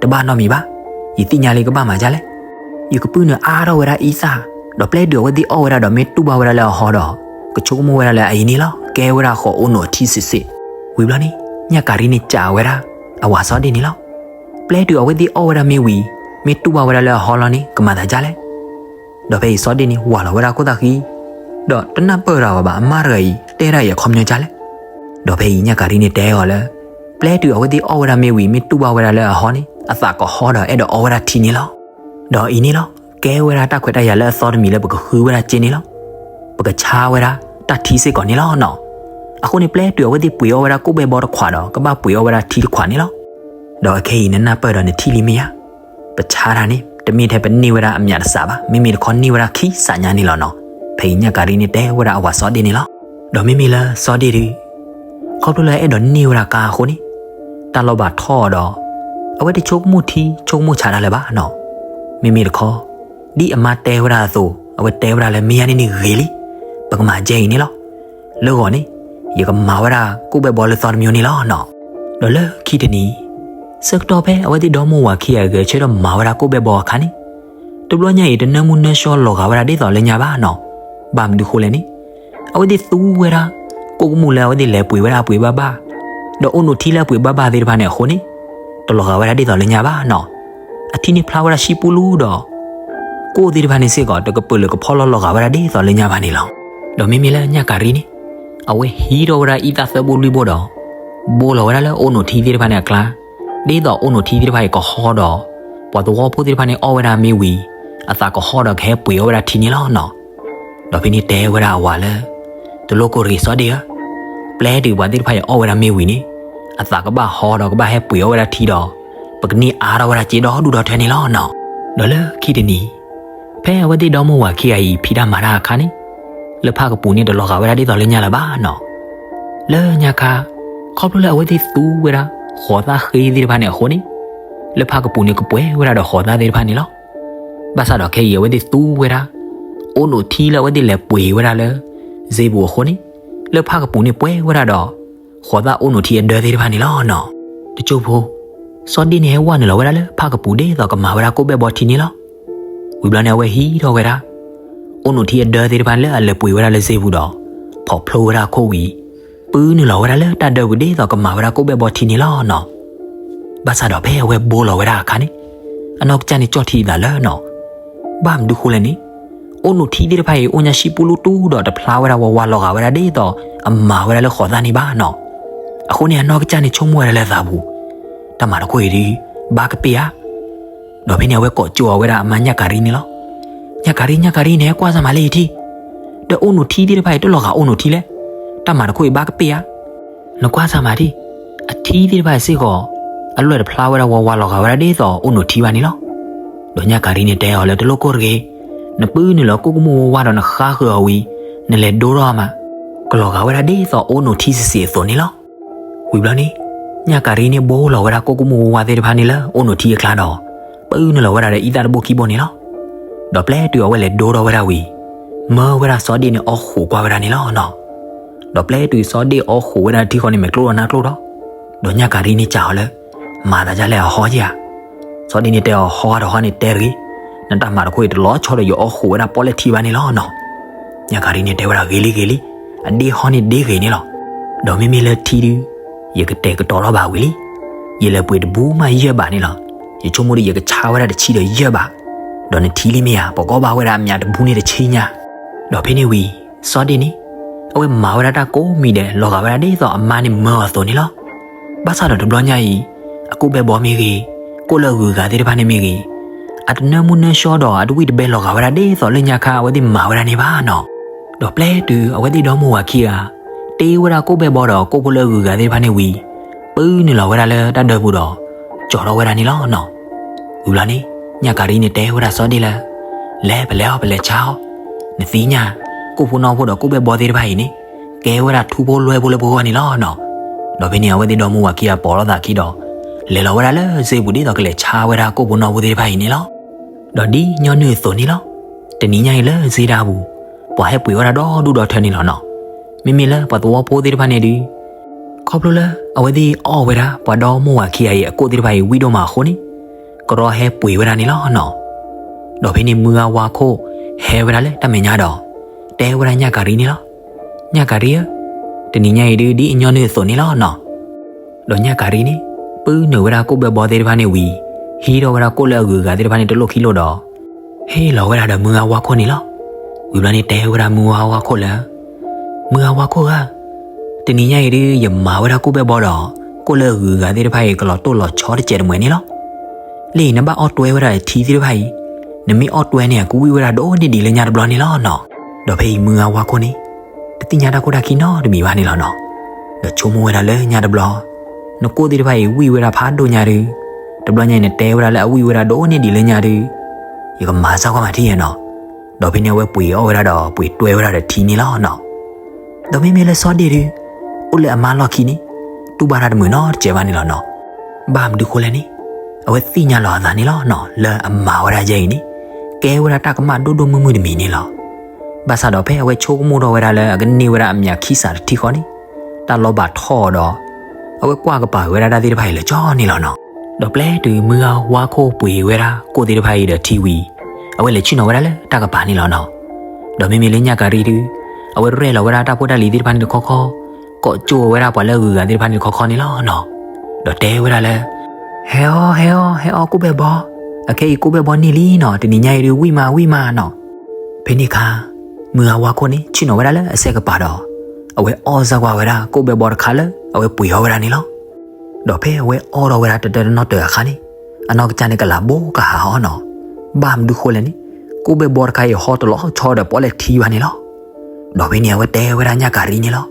တဘၣ်နီတမံၤဘၣ်, ယသ့ၣ်ညါလံကဘၣ်မၤဒ်လဲၣ်. ယကပုၢ်နုာ်အါထီၣ်ဝဲဒၣ်အံသၣ်, ဒီးပျဲတုၤအဝဲသ့ၣ်အီၣ်ဝဲဒၣ်ဒီးမ့ၢ်တူၢ်ဘၣ်ဝဲဒၣ်လၢအဟီဒီး ကဆိကမိၣ်ဝဲဒၣ်လၢအအံၤန့ၣ်လီၤ, ကဲဝဲဒၣ်ဃီၤအိၣ်နိာ်ထံစ့းစ့း. ဝံၤဘျီန့ၣ် ညၣ်ကၤရံန့ၣ်စံးဝဲဒၣ် အဝၤစီၤဒ့ၣ်န့ၣ်လီၤ. ပျဲတုၤအဝဲသ့ၣ်အီၣ်ဝဲဒၣ်မ့ၢ်ဝံၤ, မ့ၢ်တူၢ်ဘၣ်ဝဲဒၣ်လၢအဟီလီၤန့ၣ် ကမၤသးဒ်လဲၣ်. ဒီးဖဲအံၤစီၤဒ့ၣ်န့ၣ် ဝၤလီၤဝဲဒၣ်ခိၣ်သၣ်ဃံ, ဒီးတနၢ်ပၢၢ်တၢ်ဘၣ်ဘၣ် အမါတဂၤအံၤ တဲဒၣ်အံၤအခီပညီဒ်လဲၣ်. ဒီးဖဲအံၤညၣ်ကၤရံန့ၣ်တဲအီၤလၢ ပျဲတုၤအဝဲသ့ၣ်အီၣ်ဝဲဒၣ်မ့ၢ်ဝံၤ မ့ၢ်တူၢ်ဘၣ်ဝဲဒၣ်လၢအဟီန့ၣ် အသးကဟီဒီးအဲၣ်ဒိးအီဝဲဒၣ်ထံန့ၣ်လီၤ. ဒီးအံၤန့ၣ်လီၤ, ကဲဝဲဒၣ်တၢ်ခွဲးတၢ်ယာ်လၢအသီတမံၤလၢပကဃုဝဲဒၣ်စ့န့ၣ်လီၤ. ပကဆါဝဲဒၣ်တၢ်ထံစ့ၢ်ကီးန့ၣ်လီၤနီၤ. အဃိန့ၣ် ပျဲတုၤအဝဲသ့ၣ်ပှ့ၤအီၣ်ဝဲဒၣ်ကိၣ်ဘဲဘီတခွးဒီး ကဘၣ်ပှ့ၤအီၣ်ဝဲဒၣ်ထံတခွးန့ၣ်လီၤ. ဒီးအခဲအံၤနနၢ်ပၢၢ်ဒီးနထံၣ်လံမ့ၢ်ဧါ. ပဆါတၢ်န့ၣ် တမ့ၢ်ထဲပန့ၢ်ဝဲဒၣ်အမျးတစးဘၣ်, မ့မ့ၢ်တခီန့ၢ်ဝဲဒၣ်ခံစးညါန့ၣ်လီၤနီၤ. ဖဲအံၤညၣ်ကၤရံန့ၣ်တဲဝဲဒၣ်အဝၤစီၤဒ့ၣ်န့ၣ်လီၤ. ဒီးမ့မ့ၢ်လၢစီၤဒ့ၣ်ဒုး ခီဖျိလၢအအဲၣ်ဒိးန့ၢ်ဝဲဒၣ်ကါအဃိန့ၣ် တၢ်လီၢ်ဘၣ်ထီၣ်အီၤဒီး အဝဲတဆိကမိၣ်ထံဆိကမိၣ်ဆးတၢ်လၢၤဘၣ်နီၤ. မ့မ့ၢ်တခီ ဒ်အမါတဲဝဲဒၣ်အသိး အဝဲတဲဝဲဒၣ်လၢမ့ၢ်ယါန့ၣ်န့ၣ်ဂ့ၤလံ, ပကမၤဒ်အံၤန့ၣ်လီၤ. လၢဂီၤန့ၣ် ယကမၤဝဲဒၣ်ကိၣ်ဘဲဘီလၢသီတမံၤန့ၣ်လီၤနီၤ. ဒီးလၢခံတနံၤ ဆၢကတီၢ်ဖဲအဝဲသ့ၣ်ဒီမါဝၤခံဂၤဂဲၤဆၢထၢၣ်မၤဝဲဒၣ်ကိၣ်ဘဲဘီအခါန့ၣ် တဘျီညါအံၤ တနၢမူနၢဆှီလီၤဂာ်ဝဲဒၣ်ဒ်သိးလၢညါဘၣ်နီၤ. ဘၣ်မနုၤဃိလဲၣ်န့ၣ် အဝဲသ့ၣ်သူဝဲဒၣ် ကိၣ်ကမူၣ်လၢအဝဲသ့ၣ်လဲၤပှ့ၤဝဲဒၣ်အပှ့ၤဘၣ်ဘၣ်, ဒီးအိၣ်နိာ်ထံလၢအပှ့ၤဘၣ်ဘၣ်သ့ၣ်တဖၣ်န့ၣ်အဃိန့ၣ် တလီၤဂာ်ဝဲဒၣ်ဒ်သိးလၢညါဘၣ်နီၤ. အထံန့ၣ်ဖျါဝဲဒၣ်ဆံပူလူဒီး ကိၣ်သ့ၣ်တဖၣ်န့ၣ်စ့ၢ်ကီး တကပၢၢ်လၢကဖီလီၤလီၤဂာ်ဝဲဒၣ်ဒ်သိးလၢညါဘၣ်န့ၣ်လီၤ. ဒီးမ့မ့ၢ်လၢညၣ်ကၤရံန့ၣ် အဝဲဟံးထီၣ်ဝဲဒၣ်အံသၣ်သၢဘိလွံၢ်ဘိဒီး ဘိလီၤဝဲဒၣ်လၢအိၣ်နိာ်ထံသ့ၣ်တဖၣ်န့ၣ်အကျါ, ဒ်သိးအိၣ်နိာ်ထံသ့ၣ်တဖၣ်အံၤကဟီဒီး ပှၤသဝီဖိသ့ၣ်တဖၣ်န့ၣ်အီၣ်ဝဲဒၣ်မ့ၢ်ဝံၤ အသးကဟီဒီးကဟဲပှ့ၤအီၣ်ဝဲဒၣ်ထံန့ၣ်လီၤနီၤ. ဒီးဖဲန့ၣ်တဲဝဲဒၣ်အဝၤလၢ တလိၣ်ကိၢ်တဂ့ၤစီၤဒ့ၣ်ဧၢ, ပျဲတုၤပှၤသ့ၣ်တဖၣ်အံၤအီၣ်ဝဲဒၣ်မ့ၢ်ဝံၤန့ၣ် အသးကဘၣ်ဟီဒီးကဘၣ်ဟဲပှ့ၤအီၣ်ဝဲဒၣ်ထံဒီး ပကန့ၢ်အါထီၣ်ဝဲဒၣ်စ့ဒီဒူၣ်ဒီထၢန့ၣ်လီၤနီၤ. ဒီးလၢခံတနံၤ ဖဲအဝဲသ့ၣ်ဒီမါဝၤခံဂၤအံၤဖံးတၢ်မၤတၢ်အခါန့ၣ် လၢဖၣ်ကပူၤန့ၣ်တလီၤဂာ်ဝဲဒၣ်ဒ်သိးလၢညါလၢၤဘၣ်နီၤ. လၢညါခါ ခီဖျိလၢအဝဲသ့ၣ်သူဝဲဒၣ် ဃိးသၣ်ဃ့သ့ၣ်တဖၣ်န့ၣ်အဃိန့ၣ် လၢဖၣ်ကပူၤန့ၣ်ကပှဲၤဝဲဒၣ်ဒီးဃိးသၣ်သ့ၣ်တဖၣ်န့ၣ်လီၤ. ဘၣ်ဆၣ်ဒီးခဲအံၤအဝဲသ့ၣ်သူဝဲဒၣ် အိၣ်နိာ်ထံလၢအဝဲသ့ၣ်လဲၤပှ့ၤဝဲဒၣ်လၢ စ့ပူၤအဃိန့ၣ် လၢဖၣ်ကပူၤန့ၣ်ပှဲၤဝဲဒၣ်ဒီး ဃိးသၣ်အိၣ်နိာ်ထံအဒၢသ့ၣ်တဖၣ်န့ၣ်လီၤနီၤ. တစိၢ်ဖိ စီၤဒ့ၣ်န့ၣ်ဟဲဝဲနုာ်လီၤဝဲဒၣ်လၢဖၣ်ကပူၤဒ်သိးကမၤဝဲဒၣ်ကိၣ်ဘဲဘီထံန့ၣ်လီၤ. ဝံၤဘျီန့ၣ် အဝဲဟံးထီၣ်ဝဲဒၣ် အိၣ်နိာ်ထံအဒၢသ့ၣ်တဖၣ်လၢအလဲၤပှ့ၤဝဲဒၣ်လၢစ့ပူၤဒီး ဖီၣ်ဖျိဝဲဒၣ်အခိၣ်ဝံၤ ပုၢ်နုာ်လီၤဝဲဒၣ်လၢတၢ်ဒၢပူၤဒ်သိးကမၤဝဲဒၣ်ကိၣ်ဘဲဘီထံန့ၣ်လီၤနီၤ. ဘၣ်ဆၣ်ဒီးဖဲအဝဲဘိလီၤဝဲဒၣ်အခါန့ၣ် အနီၢ်ကစၢ်န့ၣ်ကၠီၣ်ထံအသးလၢနီၤ. ဘၣ်မနုၤဃိလဲၣ်န့ၣ် အိၣ်နိာ်ထံသ့ၣ်တဖၣ်အံၤ အိၣ်ညါဆံပူလူတူဒီးတဖျါဝဲဒၣ်ဝါဝါလီၤဂာ်ဝဲဒၣ်ဒ်သိး အမၤဝဲဒၣ်လၢဃိးသၣ်န့ၣ်ဘၣ်နီၤ. အဃိန့ၣ် အနီၢ်ကစၢ်န့ၣ်ဆိကမိၣ်ဝဲဒၣ်လၢအသးပူၤ တၢ်မၤတခိၣ်အံၤဒုး ဘၣ်ကပ့ၢ်ဧါ. ဒီးဖဲန့ၣ် အဝဲကိးကၠိအီၤဝဲဒၣ်အမါညၣ်ကၤရံန့ၣ်လီၤ. ညၣ်ကၤရံ ညၣ်ကၤရံ နဟဲကွၢ်စၢ်မးလၢယထံၣ်, ဒီးအိၣ်နိာ်ထံသ့ၣ်တဖၣ်အံၤ တလီၤဂာ်အိၣ်နိာ်ထံလဲၣ်. တၢ်မၤတခိၣ်အံၤဘၣ်ကပ့ၢ်ဧါ. နကွၢ်စၢ်မးထံၣ်, အထံသ့ၣ်တဖၣ်အံၤစ့ၢ်ကီး အလွဲၢ်တဖျါဝဲဒၣ်ဝါဝါလီၤဂာ်ဝဲဒၣ်ဒ်သိးအိၣ်နိာ်ထံဘၣ်န့ၣ်လီၤ. ဒီးညၣ်ကၤရံန့ၣ်တဲအီၤလၢတလိၣ်ကိၢ်တဂ့ၤ, နပုၢ်နုာ်လီၤကိၣ်ကမူၣ်ဝါဝါဒီးနဃါဃုာ်အီၤဝံၤ နလဲၤဒိထီၣ်မး, ကလီၤဂာ်ဝဲဒၣ်ဒ်သိးအိၣ်နိာ်ထံစ့ၢ်စ့ၢ်အသိးန့ၣ်လီၤ. ဝံၤဘျီန့ၣ် ညၣ်ကၤရံန့ၣ်ဘိလီၤဝဲဒၣ်ကိၣ်ကမူၣ်ဝါဝါသ့ၣ်တဖၣ်န့ၣ်လၢအိၣ်နိာ်ထံအကျါဒီး ပုၢ်နုာ်လီၤဝဲဒၣ်ဒီးအံသၣ်တဘိခံဘိန့ၣ်လီၤ. ဒီးပျဲတုၤအဝဲလဲၤဒိထီၣ်ဝဲဒၣ်ဝံၤ မၢဝဲဒၣ်စီၤဒ့ၣ်န့ၣ်အီၣ်ဃိးကွၢ်ဝဲဒၣ်န့ၣ်လီၤနီၤ. ဒီးပျဲတုၤစီၤဒ့ၣ်အီၣ်ဃိးဝဲဒၣ်ထံဃီန့ၣ် မဲာ်ကျိဒီးနါကျိဒီး, ဒီးညၣ်ကၤရံန့ၣ်စံးအီၤလၢ မၤသးဒ်လဲၣ်အဟီဧါ. စီၤဒ့ၣ်န့ၣ်တဲအီၤ ဟီတဟီန့ၣ်တဲတဂ့ၤ, နတၢ်မၤတခိၣ်အံၤတလီၤဆီဒီးယအီၣ်ဃိးဝဲဒၣ်ပီၣ်လဲၣ်ထံဘၣ်န့ၣ်လီၤနီၤ. ညၣ်ကၤရံန့ၣ်တဲဝဲဒၣ် ဂ့ၤလံဂ့ၤလံ, အဒ့ဟီန့ၣ်ဒ့ဂ့ၤန့ၣ်လီၤ. ဒီးမ့မ့ၢ်လၢထံဒုး ယကတဲာ်ကတီၤထီၣ်ဘၣ်ဝံၤလံ. ယလဲၤပှ့ၤတဘူးမးယဲၢ်ဘးန့ၣ်လီၤ. ယဆိကမိၣ်ဒီးယကဆါဝဲဒၣ်တဆံဒီးယဲၢ်ဘး, ဒီးနထံၣ်လံမ့ၢ်ဧါ, ပှၤကိးဘၣ်ဝဲဒၣ်အမျးတဘူးန့ၣ်တဆံညါ. ဒီးဖဲန့ၣ်ဝံၤ စီၤဒ့ၣ်န့ၣ် အဝဲမၤဝဲဒၣ်တၢ်ကိးမံၤဒဲး လီၤဂာ်ဝဲဒၣ်ဒ်သိးအမါန့ၣ်မၢအီၤအသိးန့ၣ်လီၤ. ဘၣ်ဆၣ်ဒီးတဘျီညါအံၤ အကိၣ်ဘဲဘီမ့ၢ်ဂ့ၤ, ကိၣ်လၢအဂုၤအဂၤသ့ၣ်တဖၣ်န့ၣ်မ့ၢ်ဂ့ၤ, အတနၢမူနၢဆှီဒီးအတဝံၣ်တဘဲလီၤဂာ်ဝဲဒၣ်ဒ်သိးလၢညါခါအဝဲသ့ၣ်မၤဝဲဒၣ်န့ၣ်ဘၣ်နီၤ. ဒီးပျဲတုၤအဝဲသ့ၣ်ဒီမါဝၤခံဂၤ တ့ဝဲဒၣ်ကိၣ်ဘဲဘီဒီးကိၣ်ဖိလၢအဂုၤအဂၤသ့ၣ်တဖၣ်န့ၣ်ဝံၤ ပုၢ်နုာ်လီၤဝဲဒၣ်လၢတၢ်ဒၢပူၤဒီး ကၠီၤထီၣ်ဝဲဒၣ်န့ၣ်လီၤနီၤ. ဝံၤဘျီန့ၣ် ညၣ်ကၤရံန့ၣ်တဲဝဲဒၣ်စီၤဒ့ၣ်လၢ လဲၤပလဲၤအီၤ ပလဲၤဆါအီၤ နသ့ၣ်ညါ, ကိၣ်ဖိနီၣ်ဖိဒီးကိၣ်ဘဲၣ်ဘီသ့ၣ်တဖၣ်အံၤန့ၣ် ကဲဝဲဒၣ်ထူဖိလွဲဖိလၢပဂီၢ်န့ၣ်လီၤနီၤ. ဒီးဖဲန့ၣ် အဝဲသ့ၣ်ဒီမါဝၤခံဂၤပိာ်လိာ်သးခံဒီး လဲၤလီၤဝဲဒၣ်လၢစ့ပူၤဒ်သိးကလဲၤဆါဝဲဒၣ်ကိၣ်ဖိနီၣ်ဖိသ့ၣ်တဖၣ်အံၤန့ၣ်လီၤ. ဒီးဒ်ညီနုၢ်အသိးန့ၣ်လီၤ. တနံၤညါအံၤလၢစ့တၢ်ပူၤ ပှၤဟဲပှ့ၤဝဲဒၣ်ဒီဒူၣ်ဒီထၢန့ၣ်လီၤနီၤ. မ့မ့ၢ်လၢပှၤသဝီဖိသ့ၣ်တဖၣ်န့ၣ်ဒုး ခီဖျိလၢအဝဲသ့ၣ်အီၣ်ဝဲဒၣ် ပှၤဒီမါဝၤခံဂၤအံၤအကိၣ်သ့ၣ်တဖၣ်အံၤဝံၣ်ဒိၣ်မးအဃိန့ၣ် ကရီဟဲပှ့ၤဝဲဒၣ်န့ၣ်လီၤနီၤ. ဒီးဖဲန့ၣ်မုၢ်ဂၤဝါခိၣ် ဟဲဝဲဒၣ်လၢတၢ်မဲာ်ညါဒီး တဲဝဲဒၣ်ညၣ်ကၤရံန့ၣ်လီၤ. ညၣ်ကၤရံဧၢ, တနံၤညါအံၤဒုးဒ်အညီနုၢ်အသိးန့ၣ်လီၤနီၤ. ဒီးညၣ်ကၤရံန့ၣ် ပုၢ်နုာ်ဝဲဒၣ်ကိၣ်ဘဲၣ်ဘီသ့ၣ်တဖၣ်န့ၣ်ဝံၤ ဟံးထီၣ်ဝဲဒၣ်ကိၣ်လၢအဂုၤအဂၤသ့ၣ်တဖၣ်န့ၣ်တလိၣ်ခံလိၣ်ဒီး ဟ့ၣ်လီၤဝဲဒၣ်ဒီးမုၢ်ဂၤဝါခိၣ်န့ၣ်လီၤ. ဝံၤဘျီန့ၣ်တဲဝဲဒၣ်မုၢ်ဂၤဝါခိၣ်လၢ မုၢ်ဂၤဝါခိၣ်ဧၢ, တနံၤညါအံၤဒုး ယမၤဝဲဒၣ်ကိၣ်ဘဲၣ်ဘီဒီး ကိၣ်လၢအဂုၤအဂၤသ့ၣ်တဖၣ်အံၤ ကလီၤတိၢ်လီၤဆီတစဲးတမှဲၤန့ၣ်လီၤ. လၢအံၤနဘၣ်အီၣ်တွဲဝဲဒၣ်ထံသ့ၣ်တဖၣ်အံၤ, နမ့ၢ်အီၣ်တွဲန့ၣ် အကဝံၣ်ဝဲဒၣ်ဒိၣ်န့ၢ်ဒံးလၢညါတဘျီန့ၣ်လီၤနီၤ. ဒီးဖဲအံၤမုၢ်ဂၤဝါခိၣ်န့ၣ် တသ့ၣ်ညါတၢ်ခိၣ်တၢ်ခံနီတမံၤဘၣ်န့ၣ်လီၤနီၤ. ဒီးဆိကမိၣ်ဝဲဒၣ်လၢညါတဘျီ နကိၣ်သ့ၣ်တဖၣ်အံၤဝံၣ်ဝဲဒၣ်ဖးဒိၣ်ညါဒုး, တဘျီညါအံၤ နတဲဝဲဒၣ်လၢအဝံၣ်ဝဲဒၣ်ဒိၣ်န့ၢ်ဒံးလၢညါဒုး, ယကမၤစၢ်ကွၢ်မးထံၣ်နီၤ. ဒီးဖဲန့ၣ်အဝဲပှ့ၤအီၣ်ဝဲဒၣ်ဒီးပှ့ၤတွဲဝဲဒၣ်ဒီးထံန့ၣ်လီၤနီၤ. ဒီးမ့မ့ၢ်လၢစီၤဒ့ၣ်ဒုး အိၣ်လၢအမါလီၢ်ခံန့ၣ် တူၢ်ဘၣ်တၢ်တမုာ်နီတစဲးဘၣ်န့ၣ်လီၤနီၤ. ဘၣ်မနုၤဃိလဲၣ်န့ၣ် အဝဲသ့ၣ်ညါလီၤအသးန့ၣ်လီၤနီၤ လၢအမၤဝဲဒၣ်ယဲအံၤန့ၣ် ကဲဝဲဒၣ်တၢ်ကမၣ်ဒိၣ်ဒိၣ်မုၢ်မုၢ်တမံၤန့ၣ်လီၤ. ဘၣ်ဆၣ်ဒီးဖဲအဝဲဆိကမိၣ်ထီၣ်ဝဲဒၣ်လၢအကန့ၢ်ဝဲဒၣ်အမျးခံစးတထံဃီန့ၣ် တၢ်လီၤဘၣ်ထီၣ်အီၤဒီး အဝဲကွၢ်ကပၤဝဲဒၣ်တၢ်သ့ၣ်တဖၣ်အံၤလၢာ်ကၠီန့ၣ်လီၤနီၤ. ဒီးပျဲတုၤမုၢ်ဂၤဝါခိၣ်ပှ့ၤဝဲဒၣ်ကိၣ်သ့ၣ်တဖၣ်အံၤဒီးထံဝံၤ အဝဲလဲၤဆ့ၣ်နီၤဝဲဒၣ်လၢတၢ်ကပၤန့ၣ်လီၤနီၤ. ဒီးမ့မ့ၢ်လၢညၣ်ကၤရံဒုး အဝဲရဲၣ်လီၤဝဲဒၣ်တၢ်ဖိတၢ်လံၤသ့ၣ်တဖၣ်န့ၣ်တခီခီ, ကိးကၠိဝဲဒၣ်ပှၤလၢအဂုၤအဂၤသ့ၣ်တဖၣ်န့ၣ်တခီခီန့ၣ်လီၤနီၤ. ဒီးတဲဝဲဒၣ်လၢ ဟဲအီၣ် ဟဲအီၣ် ဟဲအီၣ်ကိၣ်ဘဲၣ်ဘီ, အခဲအံၤကိၣ်ဘဲၣ်ဘီန့ၢ်လံနီၤ, တနံၤညါအံၤဒုးဝံၣ်မးဝံၣ်မးနီၤ. ဖဲန့ၣ်အခါ မုၢ်ဂၤဝါခိၣ်န့ၣ် ဆ့ၣ်နီၤဝဲဒၣ်လၢအစဲးကပၤဒီး အဝဲအီၣ်စၢ်ကွၢ်ဝဲဒၣ်ကိၣ်ဘဲၣ်ဘီတခါလၢအဝဲပှ့ၤအီၣ်ဝဲဒၣ်န့ၣ်လီၤ. ဒီးဖဲအဝဲအီၣ်ထီၣ်ဝဲဒၣ်တတၢတနီၣ်တၢၤအခါန့ၣ် အနီၢ်ကစၢ်န့ၣ်ကလးဘိကဟးအီၤနီၤ. ဘၣ်မနုၤဃိလဲၣ်န့ၣ် ကိၣ်ဘဲၣ်ဘီတခါအံၤဟီတလီၤဆီဒီးပီၣ်လဲၣ်ထံဘၣ်န့ၣ်လီၤ. ဒီးဖဲန့ၣ်အဝဲတဲဝဲဒၣ်ညၣ်ကၤရံန့ၣ်လီၤ.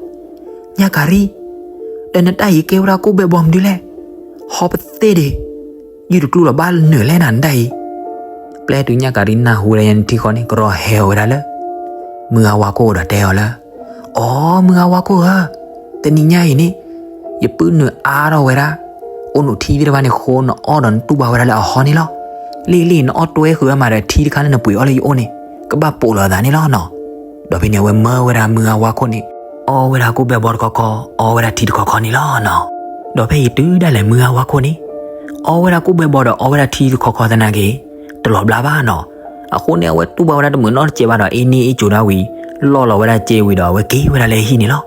ညၣ်ကၤရံ, ဒီးနတၢ်အံၤကဲဝဲဒၣ်ကိၣ်ဘဲၣ်ဘီမနုၤလဲၣ်, ဟီပသ့ၣ်ဒံး, ယုၢ်တကျိၤလီၤဘၣ်နုာ်လဲၣ်နၤနတၢ်အံၤ. ပျဲတုၤညၣ်ကၤရံနၢ်ဟူဝဲဒၣ်ယဲန့ၣ်ထံဃီန့ၣ် ကရီဟဲအီၤဝဲဒၣ်လၢ မုၢ်ဂၤဝါခိၣ်ဒီးတဲအီၤလၢ အိ မုၢ်ဂၤဝါခိၣ်ဧၢ, တနံၤညါအံၤန့ၣ် ယပုၢ်နုာ်အါထီၣ်ဝဲဒၣ် အိၣ်နုာ်ထံသ့ၣ်တဖၣ်န့ၣ်အဃိ နအီၣ်ဒီးနတူၢ်ဘၣ်ဝဲဒၣ်လၢအဟီန့ၣ်လီၤ. လံလံ နအီၣ်တွဲဃုာ်ဝဲမးဒီးထံတခါလၢနပှ့ၤအီၣ်လၢယအိၣ်န့ၣ် ကဘၣ်ပိာ်လီၤအသးန့ၣ်လီၤနီၤ. ဒီးဖဲန့ၣ်အဝဲမၢဝဲဒၣ်မုၢ်ဂၤဝါခိၣ်န့ၣ် အီဝဲဒၣ်ကိၣ်ဘဲၣ်ဘီတခီခီ, အီဝဲဒၣ်ထံတခီခီန့ၣ်လီၤနီၤ. ဒီးဖဲအံၤတုၤဒၣ်လဲာ်မုၢ်ဂၤဝါခိၣ်န့ၣ် အီဝဲဒၣ်ကိၣ်ဘဲၣ်ဘီဒီးအီဝဲဒၣ်ထံတခီခီသနာ်က့ တလီၤဘျါဘၣ်နီၤ. အဃိန့ၣ် အဝဲတူၢ်ဘၣ်ဝဲဒၣ်တမုာ်နီတစဲးဘၣ်ဒီး အ့န့အ့ကိၤဒၣ်ဝံၤ လီၢ်လီၤဝဲဒၣ်စ့ဝံၤဒီး အဝဲက့ၤဝဲဒၣ်လၢဟံၣ်န့ၣ်လီၤ.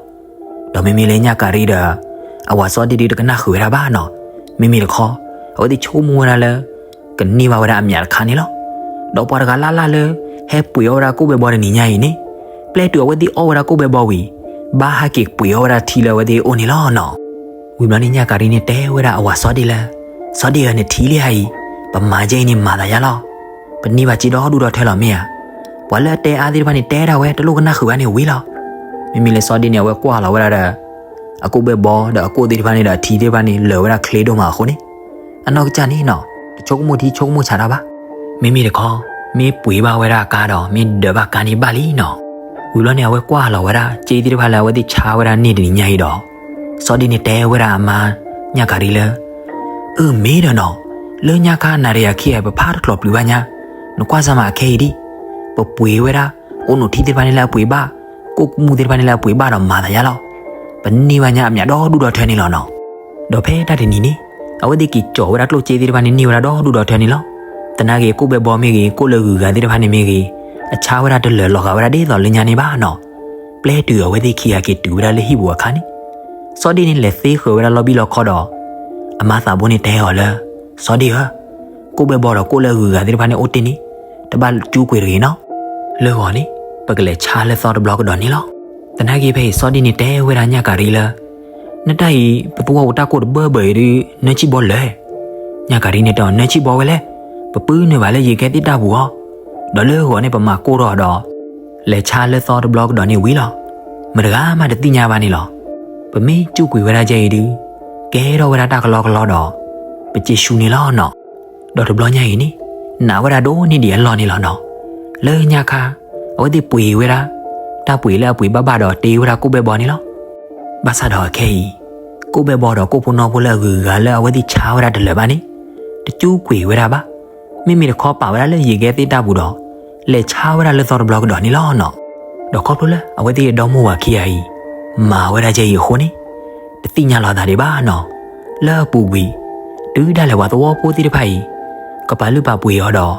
ဒီးမ့မ့ၢ်လၢညၣ်ကၤရံဒီး အဝၤစီၤဒ့ၣ်ဒုးတကနၣ်ဃုာ်ဝဲဒၣ်ဘၣ်နီၤ. မ့မ့ၢ်တခီ အဝဲသ့ၣ်ဆိကမိၣ်ဝဲဒၣ်လၢ ကန့ၢ်ဘၣ်ဝဲဒၣ်အမျးတခါန့ၣ်လီၤ. ဒီးပှၤတဂၤလၢ်လၢ်လၢ ဟဲပှ့ၤအီၣ်ဝဲဒၣ်ကိၣ်ဘဲၣ်ဘီတနံၤညါအံၤန့ၣ် ပျဲတုၤအဝဲသ့ၣ်အီၣ်ဝဲဒၣ်ကိၣ်ဘဲၣ်ဘီဝံၤ ဘၣ်ဟဲက့ၤပှ့ၤအီၣ်ဝဲဒၣ်ထံလၢအဝဲသ့ၣ်အိၣ်န့ၣ်လီၤနီၤ. ဝံၤဘျီန့ၣ်ညၣ်ကၤရံန့ၣ်တဲဝဲဒၣ်အဝၤစီၤဒ့ၣ်လၢ စီၤဒ့ၣ်ဧၢ နထံလံဧါအံၤ, ပမၤကဲအံၤန့ၣ်မၤသးယါလီၤ. ပန့ၢ်ဘၣ်စ့ဒီဒူၣ်ဒီထၢလီၤမ့ၢ်ဧါ. ပှၤလၢအတဲအါသ့ၣ်တဖၣ်န့ၣ် တဲဒၣ်ဝဲ တလိၣ်ကနၣ်ဃုာ်ဘၣ်န့ၣ်ဝံၤလီၤ. မ့မ့ၢ်လၢစီၤဒ့ၣ်န့ၣ် အဝဲကွၢ်လီၤဝဲဒၣ်ဒီး အကိၣ်ဘဲၣ်ဘီဒီးအကိၣ်သ့ၣ်တဖၣ်န့ၣ်ဒီးအထံသ့ၣ်တဖၣ်န့ၣ် လၢာ်ဝဲဒၣ်ချ့ဒိၣ်မးအဃိန့ၣ် အနီၢ်ကစၢ်န့ၣ်နီၤ တဆိကမိၣ်ထံဆိကမိၣ်ဆးတၢ်ဘၣ်. မ့မ့ၢ်တခီ မ့ၢ်ပှ့ၤဘၣ်ဝဲဒၣ်ကါဒီး မ့ၢ်ဒၢးဘၣ်ကါန့ၣ်ဘၣ်လံနီၤ. ဝံၤဘျီန့ၣ် အဝဲကွၢ်လီၤဝဲဒၣ် စ့သ့ၣ်တဖၣ်လၢအဝဲသ့ၣ်ဆါဝဲဒၣ်န့ၢ်တနံၤညါအံၤဒီး စီၤဒ့ၣ်န့ၣ်တဲဝဲဒၣ်အမါ ညၣ်ကၤရံလၢ အၢ မ့ၢ်ဒီးနီၤ, လၢညါခါနၤဒီးယၤခံဂၤ ပဖးတကျိၤပျုၤဘၣ်ညါ, နကွၢ်စၢ်မးအခဲအံၤဒံး, ပပှ့ၤဝဲဒၣ် အိၣ်နိၣ်ထံသ့ၣ်တဖၣ်န့ၣ်လၢအပှ့ၤဘၣ်, ကိၣ်ကမူၣ်သ့ၣ်တဖၣ်န့ၣ်လၢအပှ့ၤဘၣ်ဒီးမၤသးယါလီၤ. ပန့ၢ်ဘၣ်ညါအမျးဒီဒူၣ်ဒီထၢန့ၣ်လီၤနီၤ. ဒီးဖဲတၢ်တနံၤန့ၣ် အဝဲသ့ၣ်က့ၤကၠီၤဝဲဒၣ်ကျိၣ်စ့သ့ၣ်တဖၣ်န့ၣ် န့ၢ်ဝဲဒၣ်ဒီဒူၣ်ဒီထၢန့ၣ်လီၤ. သနာ်က့ကိၣ်ဘဲၣ်ဘီမ့ၢ်ဂ့ၤ ကိၣ်လၢဂုၤဂၤသ့ၣ်တဖၣ်န့ၣ်မ့ၢ်ဂ့ၤ အဆါဝဲဒၣ်တလၢာ်လီၤဂာ်ဝဲဒၣ်ဒ်သိးလၢညါန့ၣ်ဘၣ်နီၤ. ပျဲတုၤအဝဲသ့ၣ်ခံဂၤက့ၤတုၤဝဲဒၣ်လၢဟံၣ်ပူၤအခါန့ၣ် စီၤဒ့ၣ်န့ၣ်လဲၤသ့ဃုာ်ဝဲဒၣ်လီၤဘံၣ်လီၤခီဒီး အမါသးဘိန့ၣ်တဲအီၤလၢ စီၤဒ့ၣ်ဧၢ, ကိၣ်ဘဲၣ်ဘီဒီးကိၣ်လၢဂုၤဂၤသ့ၣ်တဖၣ်န့ၣ်အိၣ်တ့ၢ်န့ၣ် တဘၣ်ကၠူကွံာ်တဂ့ၤနီၤ. လၢဂီၤန့ၣ် ပကလဲၤဆါလၢသီတဘျီကဒီးန့ၣ်လီၤ. သနာ်က့ဖဲအံၤစီၤဒ့ၣ်န့ၣ်တဲဝဲဒၣ်ညၣ်ကၤရံလၢ နတၢ်အံၤ ပသဝီပူၤတၢ်ကိၢ်တဘၢဘၢအံၤဒုး နၢဆံၣ်ဘီလၢာ်. ညၣ်ကၤရံန့ၣ်တဲအီၤ နၢဆံၣ်ဘီဝဲလဲၣ်, ပပုၢ်နုာ်ဘၣ်လၢယကဲသ့ၣ်တၢ်ပူၤအီၤ, ဒီးလၢဂီၤန့ၣ်ပမၤကိၢ်ထီၣ်ဒီး လဲၤဆါလၢသီတဘျီကဒီးန့ၣ်ဝံၤလီၤ. မတဂၤမးတသ့ၣ်ညါဘၣ်န့ၣ်လီၤ. ပမ့ၢ်စူးကွံာ်ဝဲဒၣ်ကဲအံၤဒုး ကဲထီၣ်ဝဲဒၣ်တၢ်ကလီကလီဒီး ပစ့ဆူန့ၣ်လီၤနီၤ. ဒီးတဘျီညါအံၤန့ၣ် နာ်ဝဲဒၣ်ဒိၣ်န့ၢ်ဒံးအလီၢ်န့ၣ်လီၤနီၤ. လၢညါခါ အဝဲသ့ၣ်ပှ့ၤဝဲဒၣ် တၢ်ပှ့ၤလၢအပှ့ၤဘၣ်ဘၣ်ဒီးတ့ဝဲဒၣ်ကိၣ်ဘဲၣ်ဘီန့ၣ်လီၤ. ဘၣ်ဆၣ်ဒီးအခဲအံၤ ကိၣ်ဘဲၣ်ဘီဒီးကိၣ်ဖိနီၢ်ဖိလၢအဂုၤအဂၤလၢအဝဲသ့ၣ်ဆါဝဲဒၣ်တလၢာ်ဘၣ်န့ၣ် တကၠူကွံာ်ဝဲဒၣ်ဘၣ်. မ့မ့ၢ်တခီပာ်ဝဲဒၣ်လၢယံၤကဲသ့ၣ်တၢ်ပူၤဒီး လဲၤဆါဝဲဒၣ်လၢသီတဘျီကဒီးန့ၣ်လီၤနီၤ. ဒီးခီဖျိလၢအဝဲသ့ၣ်ဒီမိၢ်ဝၤခံဂၤအံၤ မၤဝဲဒၣ်ယဲအံၤအဃိန့ၣ် တသ့ၣ်ညါလီၤအသးဒံးဘၣ်နီၤ. လၢအပူၤကွံာ် တုၤဒၣ်လဲာ်ပှၤသဝီဖိသ့ၣ်တဖၣ်အံၤ ကပာ်လုၢ်ပာ်ပှ့ၤအီၤဒီး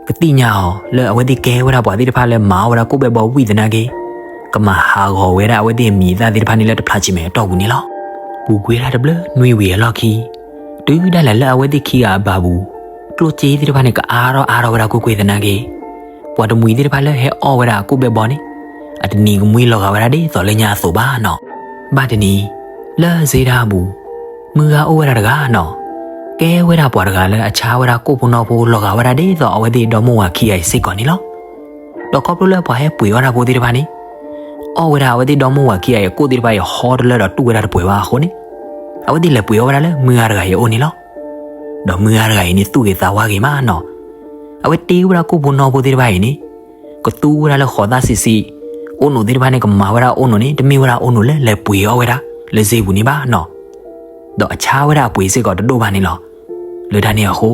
ကသ့ၣ်ညါအီၤလၢအဝဲသ့ၣ်ကဲဝဲဒၣ်ပှၤသ့ၣ်တဖၣ်လၢမၤအီၣ်ဝဲဒၣ်ကိၣ်ဘဲၣ်ဘီဝံၣ်သနာ်က့ ကမၤဟးဂီၤဝဲဒၣ်အဝဲသ့ၣ်အမံၤအသၣ်သ့ၣ်တဖၣ်န့ၣ်လၢတဖျါဆံးမဲာ်အတီၢ်ပူၤန့ၣ်လီၤ. ပူၤကွံာ်တၢ်တဘျုးနွံဝံၤအလီၢ်ခံ တုၤဒၣ်လဲာ်လၢအဝဲသ့ၣ်ခံဂၤအဘၤပူၤ ကျိၣ်စ့သ့ၣ်တဖၣ်န့ၣ် ကအါထီၣ်အါထီၣ်ဝဲဒၣ်ကွ့ၢ်ကွ့ၢ်သနာ်က့ ပှၤတမှံၤသ့ၣ်တဖၣ်လၢဟဲအီၣ်ဝဲဒၣ်ကိၣ်ဘဲၣ်ဘီန့ၣ် အတနံၤကမှံလီၤဂာ်ဝဲဒၣ်ဒ်သိးလၢညါအသိးဘၣ်နီၤ. ဘၣ်တနံၤ လၢစ့ဒၢအပူၤ မုၢ်ဂၤအိၣ်ဝဲဒၣ်တဂၤနီၤ ကဲဝဲဒၣ်ပှၤတဂၤလၢအဆါဝဲဒၣ်ကိၣ်ဖိနီၢ်ဖိလီၤဂာ်ဝဲဒၣ်ဒ်သိးအဝဲသ့ၣ်ဒီမိၢ်ဝၤခံဂၤအံၤစ့ၢ်ကီးန့ၣ်လီၤ. ဒီးခီဖျိလၢပှၤဟဲပှ့ၤအီၣ်တၢ်ဖိသ့ၣ်တဖၣ်န့ၣ် အီၣ်ဝဲဒၣ်အဝဲသ့ၣ်ဒီမိၢ်ဝၤခံဂၤအံၤအကိၣ်သ့ၣ်တဖၣ်အံၤဟီတလၢဒီးတူၢ်ဝဲဒၣ်တပှဲၤဘၣ်အဃိန့ၣ် အဝဲသ့ၣ်လဲၤပှ့ၤအီၣ်ဝဲဒၣ်လၢမုၢ်ဂၤတဂၤအံၤအအိၣ်န့ၣ်လီၤ. ဒီးမုၢ်ဂၤတဂၤအံၤန့ၣ် သူၣ်ဂ့ၤသးဝါဂ့ၤမးနီၤ. အဝဲတ့ဝဲဒၣ်ကိၣ်ဖိနီၢ်ဖိသ့ၣ်တဖၣ်အံၤန့ၣ် ကသူဝဲဒၣ်လၢဃိးသၣ်ဆံးဆံး, အိၣ်နိးသ့ၣ်တဖၣ်န့ၣ် ကမၤဝဲဒၣ်အိၣ်နိးန့ၣ် တမ့ၢ်ဝဲဒၣ်အိၣ်နိးလၢလဲၤပှ့ၤအီၣ်ဝဲဒၣ်လၢစ့ပူၤန့ၣ်ဘၣ်နီၤ. ဒီးအဆါဝဲဒၣ်အပှ့ၤစ့ၢ်ကီးတဒိၣ်ဘၣ်န့ၣ်လီၤ. လၢတၢ်န့ၣ်အဃိ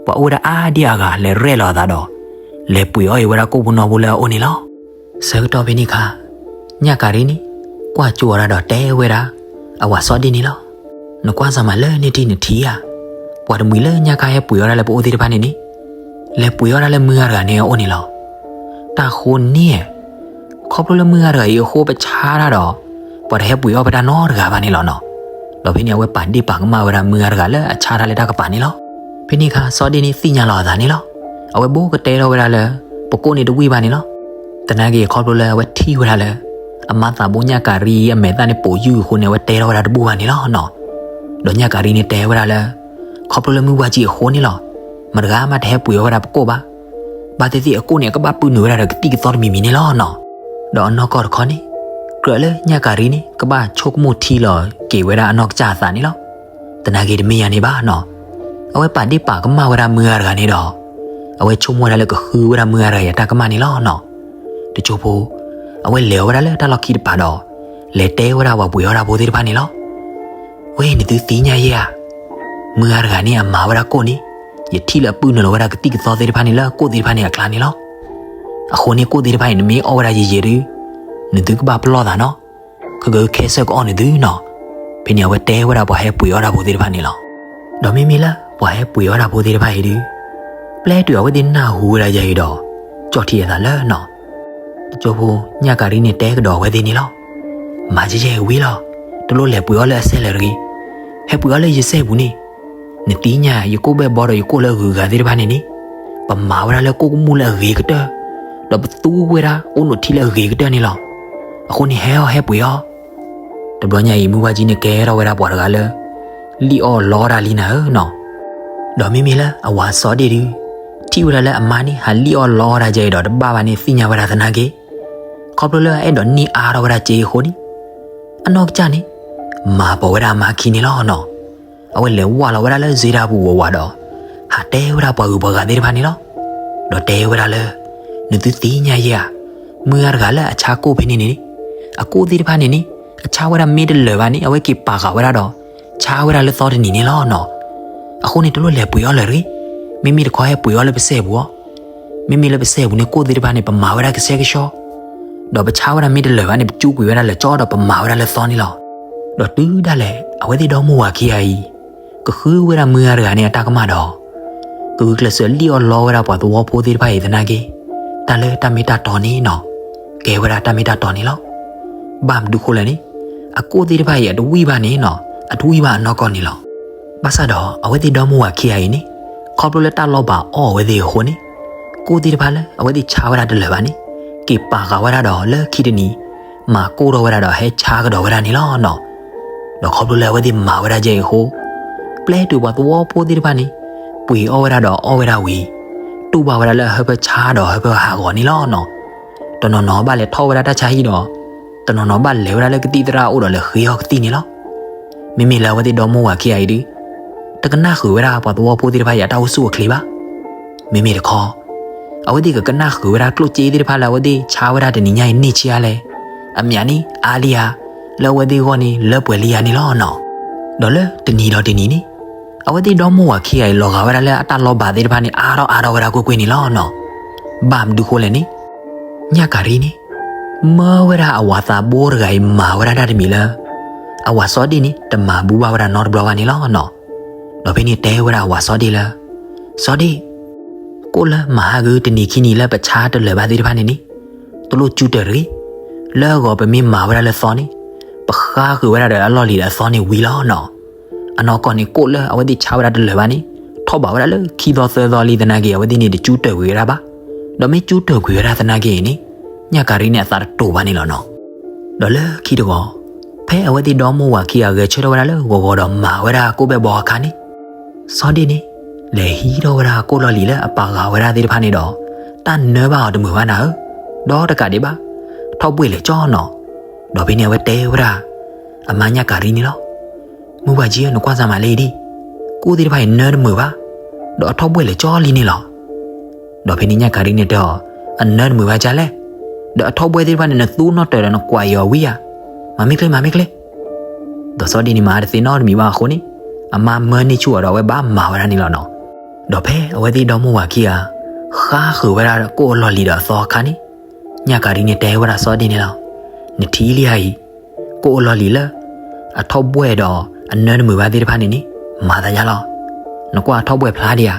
ပှၤအိၣ်ဝဲဒၣ်အါဒံအါဂၤလဲၤရဲၣ်လီၤအသးဒီး လဲၤပှ့ၤအီၣ်အံၤဝဲဒၣ်ကိၣ်ဖိနီၢ်ဖိလၢအအိၣ်န့ၣ်လီၤ. ဆၢကတီၢ်ဖဲန့ၣ်အခါ ညၣ်ကၤရံန့ၣ် ကွၢ်ကၠိအီၤဒၣ်ဒီးတဲဝဲဒၣ် အဝၤစီၤဒ့ၣ်န့ၣ်လီၤ. နကွၢ်စၢ်မးလၢန့ၣ်ထံၣ်နထံၣ်ဧါ, ပှၤတမှံၤလၢညါခါဟဲပှ့ၤအီၣ်ဒၣ်လၢပအိၣ်သ့ၣ်တဖၣ်န့ၣ်န့ၣ် လဲၤပှ့ၤအီၣ်ဒၣ်လၢမုၢ်ဂၤတဂၤန့ၣ်အအိၣ်န့ၣ်လီၤ. တၢ်ဃိန့ၣ် ခီဖျိလၢမုၢ်ဂၤတဂၤအံၤအဃိပဆါတၢ်ဒီး ပှၤတဟဲပှ့ၤအီၣ်ဖဲတၢ်နီတဂၤဘၣ်န့ၣ်လီၤနီၤ. ဒီးဖဲန့ၣ်အဝဲပာ်ဒ့ၣ်ပာ်ကမၣ်ဝဲဒၣ်မုၢ်ဂၤတဂၤလၢအဆါတၢ်လၢတၢ်ကပၤန့ၣ်လီၤ. ဖဲန့ၣ်အခါစီၤဒ့ၣ်န့ၣ်သ့ၣ်ညါလီၤအသးန့ၣ်လီၤ. အဝဲဘိကတဲထီၣ်ဝဲဒၣ်လၢ ပကိၣ်န့ၣ်တဝံၣ်ဘၣ်န့ၣ်လီၤ. သနာ်က့ခီဖျိလၢအဝဲထံၣ်ဝဲဒၣ်လၢ အမါသးဘိညၣ်ကၤရံအမဲာ်သၣ်န့ၣ်ပိာ်ယုၢ်အဃိန့ၣ် အဝဲတဲထီၣ်ဝဲဒၣ်တဘူၣ်ဘၣ်န့ၣ်လီၤနီၤ. ဒီးညၣ်ကၤရံန့ၣ်တဲဝဲဒၣ်လၢ ခီဖျိလၢမုၢ်ဝါကံအဃိန့ၣ်လီၤ. မတဂၤမးတဟဲပှ့ၤအီၣ်ဝဲဒၣ်ပကိၣ်ဘၣ်. ဘၣ်သ့ၣ်သ့ၣ်အကိၣ်န့ၣ် အကဘၣ်ပုၢ်နုာ်ဝဲဒၣ်ဒီးကသံၣ်ကသီတမံၤမံၤန့ၣ်လီၤနီၤ. ဒီးအနီၢ်ကီၢ်တခီန့ၣ် ကြၢးလၢညၣ်ကၤရံန့ၣ် ကဘၣ်ဆိကမိၣ်ထံလီၤက့ၤဝဲဒၣ်အနီၢ်ကစၢ်အသးန့ၣ်လီၤ. သနာ်က့တမ့ၢ်ယၤန့ၣ်ဘၣ်နီၤ. အဝဲပာ်ဒ့ၣ်ပာ်ကမၣ်ဝဲဒၣ်မုၢ်ဂၤတဂၤန့ၣ်ဒီး အဝဲဆိကမိၣ်ဝဲဒၣ်လၢကဃုဝဲဒၣ်မုၢ်ဂၤတဂၤအံၤအတၢ်ကမၣ်န့ၣ်လီၤနီၤ. တကၠိဖိ အဝဲလဲၤအီၤဝဲဒၣ်လၢတၢ်လီၢ်ခံတပၤဒီး လဲၤတဲဝဲဒၣ်ပှၤပှ့ၤအီၣ်တၢ်ဖိသ့ၣ်တဖၣ်န့ၣ်လီၤ. ဝဲ နသုသ့ၣ်ညါယဲဧါ. မုၢ်ဂၤတဂၤန့ၣ်အမၤဝဲဒၣ်ကိၣ်န့ၣ် ယထံၣ်လၢအပုၢ်နုာ်လီၤဝဲဒၣ်ကသံၣ်ကသီသ့ၣ်တဖၣ်န့ၣ်လၢကိၣ်သ့ၣ်တဖၣ်န့ၣ်အကျါန့ၣ်လီၤ. အဃိန့ၣ်ကိၣ်သ့ၣ်တဖၣ်အံၤ နမ့ၢ်အီၣ်ဝဲဒၣ်ယံာ်ယံာ်ဒုး နသုကဘၣ်ပလီၢ်သးနီၤ. ခဲကခဲဆၢကအီၣ်နသုနီၤ. ဖဲန့ၣ်အဝဲတဲဝဲဒၣ်ပှၤဟဲပှ့ၤအီၣ်တၢ်ဖိသ့ၣ်တဖၣ်န့ၣ်လီၤ. ဒီးမ့မ့ၢ်လၢပှၤဟဲပှ့ၤအီၣ်တၢ်ဖိသ့ၣ်တဖၣ်အံၤဒုး ပျဲတုၤအဝဲသ့ၣ်နၢ်ဟူဝဲဒၣ်ယၤအံၤဒီး ကၠီၣ်ထံအသးလၢနီၤ. တကၠိဖိ ညၣ်ကၤရံန့ၣ်တဲကဒီးအဝဲသ့ၣ်န့ၣ်လီၤ. မၤယဲယဲဝံၤလီၤ. တလိၣ်လဲၤပှ့ၤအီၣ်လၢအစဲးလၢာ်တဂ့ၤ. ဟဲပှ့ၤအီၣ်လၢယစဲးပူၤန့ၣ် နသ့ၣ်ညါ ယကိၣ်ဘဲၣ်ဘီဒီးယကိၣ်လၢအဂုၤအဂၤသ့ၣ်တဖၣ်န့ၣ်န့ၣ် ပမၤဝဲဒၣ်လၢကိၣ်ကမူၣ်လၢအဂ့ၤကတၢၢ်, ဒီးပသူဝဲဒၣ်အိၣ်နိးထံလၢအဂ့ၤကတၢၢ်န့ၣ်လီၤ. အဃိန့ၣ်ဟဲအီၣ်ဟဲပှ့ၤအီၣ်. တဘျီညါအံၤ မုၢ်ဝါကံန့ၣ်ကဲထီၣ်ဝဲဒၣ်ပှၤတဂၤလၢ လံၣ်အီၣ်လီတၢ်လံနၤဧၢနီၤ. ဒီးမ့မ့ၢ်လၢအဝၤစီၤဒ့ၣ်ဒုး ထံၣ်ဝဲဒၣ်လၢအမါန့ၣ် ဟးလံၣ်အီၣ်လီတၢ်ယဲအံၤဒီးတဘၣ်ဘၣ်န့ၣ်သ့ၣ်ညါဝဲဒၣ်သနာ်က့ ခီဖျိလၢအအဲၣ်ဒိးန့ၢ်အါထီၣ်ဝဲဒၣ်စ့အဃိန့ၣ် အနီၢ်ကစၢ်န့ၣ် မၤပိာ်ဝဲဒၣ်အမါခံန့ၣ်လီၤနီၤ. အဝဲလဲၤဝၢ်လီၤဝဲဒၣ်လၢစ့တၢ်ပူၤဝးဝးဒီး ဟးတဲဝဲဒၣ်ပှၤဂုၤပှၤဂၤသ့ၣ်တဖၣ်န့ၣ်လီၤ. ဒီးတဲဝဲဒၣ်လၢ နသုသ့ၣ်ညါယဲဧါ, မုၢ်ဂၤတဂၤလၢအဆါကိၣ်ဖဲန့ၣ်န့ၣ် အကိၣ်သ့ၣ်တဖၣ်န့ၣ်န့ၣ် အဆါဝဲဒၣ်မ့ၢ်တလၢာ်ဘၣ်န့ၣ် အဝဲက့ၤပာ်ဃာ်ဝဲဒၣ်ဒီး ဆါဝဲဒၣ်လၢသီတနံၤန့ၣ်လီၤနီၤ. အဃိန့ၣ် တလိၣ်လဲၤပှ့ၤအီၣ်လၢၤတဂ့ၤ. မ့မ့ၢ်တခီဟဲပှ့ၤအီၣ်လၢပစဲးပူၤအီၤ. မ့မ့ၢ်လၢပစဲးပူၤန့ၣ် ကိၣ်သ့ၣ်တဖၣ်န့ၣ် ပမၤဝဲဒၣ်ကဆှဲကဆှီ ဒီးပဆါဝဲဒၣ်မ့ၢ်တလၢာ်ဘၣ်န့ၣ် ပကၠူကွံာ်ဝဲဒၣ်လၢာ်ကၠီဒီးပမၤဝဲဒၣ်လၢသီန့ၣ်လီၤ. ဒီးတုၤဒၣ်လဲာ် အဝဲသ့ၣ်ဒီမိၢ်ဝၤခံဂၤအံၤ ကဃုဝဲဒၣ်မုၢ်ဂၤတဂၤန့ၣ်အတၢ်ကမၣ်ဒီး ကဂုာ်ကျဲးစၢးလံၣ်အီၣ်လီဝဲဒၣ်ပှၤသဝီဖိသ့ၣ်တဖၣ်အံၤသနာ်က့ တၢ်လၢတၢ်မ့ၢ်တၢ်တီန့ၣ်နီၤ ကဲဝဲဒၣ်တၢ်မ့ၢ်တၢ်တီန့ၣ်လီၤ. ဘၣ်မနုၤဃိလဲၣ်န့ၣ် အကိၣ်သ့ၣ်တဖၣ်အံၤအတဝံၣ်ဘၣ်န့ၣ်နီၤ အတဝံၣ်ဘၣ်အနီၢ်ကီၢ်န့ၣ်လီၤ. ဘၣ်ဆၣ်ဒီးအဝဲသ့ၣ်ဒီမိၢ်ဝၤခံဂၤအံၤန့ၣ် ခီဖျိလၢတၢ်လီၢ်ဘၣ်အီၣ်အဝဲသ့ၣ်အဃိန့ၣ် ကိၣ်သ့ၣ်တဖၣ်လၢအဝဲသ့ၣ်ဆါဝဲဒၣ်တလၢာ်ဘၣ်န့ၣ် က့ၤပာ်ဃာ်ဝဲဒၣ်ဒီးလၢခံတနံၤ မၤကိၢ်ထီၣ်ဝဲဒၣ်ဒီးဟဲဆါကဒီးဝဲဒၣ်န့ၣ်လီၤနီၤ. ဒီးခီဖျိလၢအဝဲသ့ၣ်မၤဝဲဒၣ်ယဲအံၤအဃိ ပျဲတုၤပှၤသဝီဖိသ့ၣ်တဖၣ်န့ၣ် ပှ့ၤအီၣ်ဝဲဒၣ်ဒီးအီၣ်ဝဲဒၣ်ဝံၤ တူၢ်ဘၣ်ဝဲဒၣ်လၢအဟၢဖၢဆါဒီးဟၢဖၢဟးဂီၤန့ၣ်လီၤနီၤ. တနီၤနီၤဘၣ်လဲၤထီၣ်ဝဲဒၣ်တၢ်ဆါဟံၣ်ဒီး တနီၤနီၤဘၣ်လဲၤဝဲဒၣ်လၢကသံၣ်သရၣ်အအိၣ်ဒီးလဲၤဃ့အီၣ်ကသံၣ်န့ၣ်လီၤ. မ့မ့ၢ်လၢအဝဲသ့ၣ်ဒီမိၢ်ဝၤခံဂၤအံၤဒုး တကနၣ်ဃုာ်ဝဲဒၣ်ပှၤသဝီဖိသ့ၣ်တဖၣ်အံၤအတၢ်အိၣ်ဆူၣ်အိၣ်ချ့ဘၣ်. မ့မ့ၢ်တခီ အဝဲသ့ၣ်ကကနၣ်ဃုာ်ဝဲဒၣ်ကျိၣ်စ့သ့ၣ်တဖၣ်လၢအဝဲသ့ၣ်ဆါဝဲဒၣ်တနံၤညါအံၤန့ၢ်ဆံးအါလဲၣ်, အမၠးန့ၣ်အါလံဧါ, လၢအဝဲသ့ၣ်အဂီၢ်န့ၣ်လၢပှဲၤလံဧါန့ၣ်လီၤနီၤ. ဒီးလၢတနံၤဒီးတနံၤန့ၣ် အဝဲသ့ၣ်ဒီမါဝၤခံဂၤအံၤ လီၤဂာ်ဝဲဒၣ်လၢအတၢ်လီၤဘၣ်သ့ၣ်တဖၣ်န့ၣ် အါထီၣ်အါထီၣ်ဝဲဒၣ်ကွ့ၢ်ကွ့ၢ်န့ၣ်လီၤနီၤ. ဘၣ်မနုၤဃိလဲၣ်န့ၣ် ညၣ်ကၤရံန့ၣ် မၢဝဲဒၣ်အဝၤသးဘိတဂၤအံၤ မၤဝဲဒၣ်တၢ်တမံၤလၢ အဝၤစီၤဒ့ၣ်န့ၣ် တမၤဘူၣ်ဘၣ်ဝဲဒၣ်နီတဘျီဘၣ်န့ၣ်လီၤနီၤ. ဒီးဖဲန့ၣ်တဲဝဲဒၣ်အဝၤစီၤဒ့ၣ်လၢ စီၤဒ့ၣ်, ကိၣ်လၢမၤဟါဂုာ်တနံၤခံနံၤလၢပဆါတလၢာ်ဘၣ်သ့ၣ်တဖၣ်န့ၣ်န့ၣ် တလိၣ်ကၠူတၢၢ်တဂ့ၤ. လၢအဂီၢ်ပမ့ၢ်မၤဝဲဒၣ်လၢသီန့ၣ် ပဃါဃုာ်ဝဲဒၣ်ဒီးအလီၢ်လံၤဒီးအသီန့ၣ်ဝံၤလီၤနီၤ. အနီၢ်ကီၢ်န့ၣ် ကိၣ်လၢအဝဲသ့ၣ်ဆါဝဲဒၣ်တလၢာ်ဘၣ်န့ၣ် ထီၣ်ဘးဝဲဒၣ်လၢခံသီသၢသီလံသနာ်က့ အဝဲသ့ၣ်န့ၣ်တကၠူတၢၢ်ကွံာ်ဝဲဒၣ်ဘၣ်. ဒီးမ့ၢ်ကၠူတၢၢ်ကွံာ်ဝဲဒၣ်သနာ်က့န့ၣ် ညၣ်ကၤရံန့ၣ်အသးတတိာ်ဘၣ်န့ၣ်လီၤနီၤ. ဒီးလၢခံတဂီၤ ဖဲအဝဲသ့ၣ်ဒီမါဝၤခံဂၤဂဲၤဆၢထၢၣ်ဝဲဒၣ်လၢဂီၤဂီၤဒီးမၤဝဲဒၣ်ကိၣ်ဘဲၣ်ဘီအခါန့ၣ် စီၤဒ့ၣ်န့ၣ် လဲၤဟံးထီၣ်ဝဲဒၣ်ကိၣ်လီၢ်လံၤလၢအပာ်ဃာ်ဝဲဒၣ်သ့ၣ်တဖၣ်န့ၣ်ဒီး တၢ်နၢဘၣ်အီၤတမုာ်ဘၣ်နၤဧၢ, ဒီးတကးဒံးဘၣ် ထီၣ်ဘှဲၣ်လဲၤကၠီနီၤ. ဒီးဖဲန့ၣ်အဝဲတဲဝဲဒၣ် အမါညၣ်ကၤရံန့ၣ်လီၤ. မုၢ်ဝၤကံဧၢ နကွၢ်စၢ်မးလၢအံၤဒံး, ကိၣ်သ့ၣ်တဖၣ်အံၤနၢတမုာ်ဘၣ်, ဒီးအထီၣ်ဘှဲၣ်လဲၤကၠီလံန့ၣ်လီၤ. ဒီးဖဲန့ၣ်ညၣ်ကၤရံန့ၣ်တဲအီၤ, အနၢတမုာ်ဘၣ်ဒ်လဲၣ်, ဒီးအထီၣ်ဘှဲၣ်သ့ၣ်တဖၣ်န့ၣ် နသူနီၣ်တၢၤဒီးနကွၢ်အံၤအီၤဝံဧါ, မၤမ့ၢ်ကျဲ မၤမ့ၢ်ကျဲ. ဒီးစီၤဒ့ၣ်န့ၣ်မၤတသ့နီတမံၤဘၣ်အဃိန့ၣ် အမါမၢန့ၢ်ဆူၣ်အီၤဒီးအဝဲဘၣ်မၤဝဲဒၣ်န့ၣ်လီၤနီၤ. ဒီးဖဲအဝဲသ့ၣ်ဒီမါဝၤခံဂၤ ဃါဃုာ်ဝဲဒၣ်ကိၣ်အလီၢ်လံၤဒီးအသီအခါန့ၣ် ညၣ်ကၤရံန့ၣ်တဲဝဲဒၣ်စီၤဒ့ၣ်န့ၣ်လီၤ. နထံၣ်လံဧါအံၤ, ကိၣ်အလီၢ်လံၤလၢ အထီၣ်ဘှဲၣ်ဒီးအနၢတမုာ်ဘၣ်သ့ၣ်တဖၣ်န့ၣ်န့ၣ် မၤသးယါလီၤ. နကွၢ်အထီၣ်ဘှဲၣ်ဖျါဒံးဧါ,